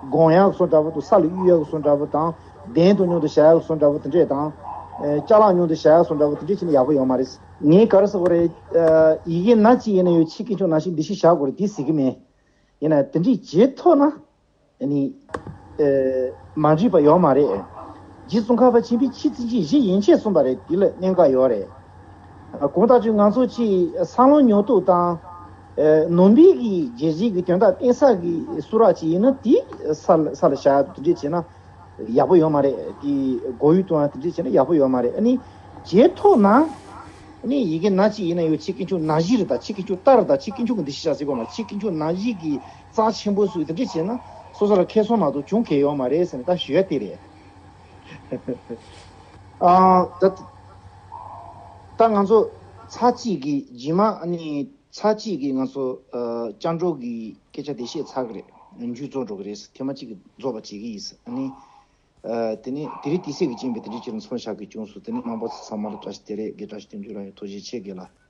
སྒོམ་ཡག་བཟོ་འདྲ་པོ་དང་། ས་ལ་གཡུག་ཡག་བཟོ་འདྲ་པོ་དང་། གདན་དང་མཉམ་དུ་བཞག་ཡག་བཟོ་འདྲ་པོ་དེ་འདྲས་དང་། ཨ། ཅ་ལག་མཉམ་དུ་བཞག་ཡག་བཟོ་འདྲ་པོ་དེ་འདྲས་བྱས་ན་ཡག་པོ་ཡོད་མ་རེད། ངས་ག་རེ་ཟེར་དགོས་རེད། ཨ། ཡི་གེ་ན་གཅིག་ཡིན་ན་ཡང་ཕྱིའི་དཀོན་མཆོག་ནང་བཞིན་འདི་ཞིག་བཞག་དགོས་རེད་དེ་ཟེར་གི་མེད། ཡིན་ན་དེ་འདྲས་བྱེད་ཐུབ་ན། ཨ་ནི། ཨེ། མ་འགྲིག་པ་ཡོད་མ་རེད། རྗེ་ཙོང་ཁ་པ་ཆེན་པོས་ཕྱིའི་ཚིགས་བཅད་བཞི་ཡན་ཆད་གསུངས་པ་རེད། དེ་ལ་གནད་འགག་ཡོད་རེད། ཨ། གང་ལྟར་ཅིག་ང་ཚོ་ཅིག་བསམ་བློ་ཉོག་ཏོག་དང་། ཨེ། ནང་པའི་གི་རྒྱལ་སྤྱིའི་གི་དོན་དག་བསྟན་ས་གི་སུ་རག་ཅིག་ཡིན་ན་དེ་ས་ལ་ས་ལ་བཞག་དེ་འདྲས་བྱས་ན་ཡག་པོ་ཡོད་མ་རེད། དེ་མགོ་གཡུག་གཏོང་ཡ་དེ་འདྲས་བྱས་ན་ཡག་པོ་ཡོད་མ་རེད། ཨ་ནི་བྱེད་ཐུབ་ན། ཨ་ནི་ཡི་གེ་ན་གཅིག་ཡིན་ན་ཡང་ཕྱིའི་དཀོན་མཆོག་ནང་བཞིན་རེད་ད། ཕྱིའི་དཀོན་མཆོག་ལྟར་རེད་ད། ཕྱིའི་དཀོན་མཆོག་གི་འདི་ཞིག་བཞག་ཟེར་གོ་མ། ཕྱིའི་དཀོན་མཆོག་ནང་བཞིན་གྱི་རྩ་ཆེན་པོ་བཟོས་དེ་འདྲ་བྱས་ན་སོ་སོ་ལ་ཁེ་བཟང་མ་གཏོགས་གྱོང་གལ་ཡོད་མ་རེད་ཟེར་ནས་ད་ཞུ་ཡ་དེ་རེད། ཨ། ད་ད་ང་ཚོ་ཚར་གཅིག་གི་རྗེས་མ། ཨ་ནི་ཚར་གཅིག་གི་ང་ཚོ་ཨ་སྐྱབས་འགྲོ་གི་སྐད་ཆ་དེ་བཤད་ཚར་གི་རེད། མཇུག་རྫོགས་འགྲོ་གི་རེད། ཐེངས་མ་གཅིག་གི་རྫོགས་པ་བྱེད་ཀྱི་ཡིན། ཨ་ནི། ཨ། དེ་ནས་དེ་རིང་དུས་ཚོད་ཀྱི་རྐྱེན་པས་དེ་རིང་ཅིག་ལ་མཚམས་བཞག་གི་བྱུང་སོང་། དེ་ནས་རྣམ་པ་ཚོ་ཚང་མ་ལ་བཀྲ་ཤིས་བདེ་ལེགས། རྒན་བཀྲ་ཤིས་བདེ་འབྱུང་ལགས་ཡང་ཐུགས་རྗེ་ཆེ། རྒན་ལགས།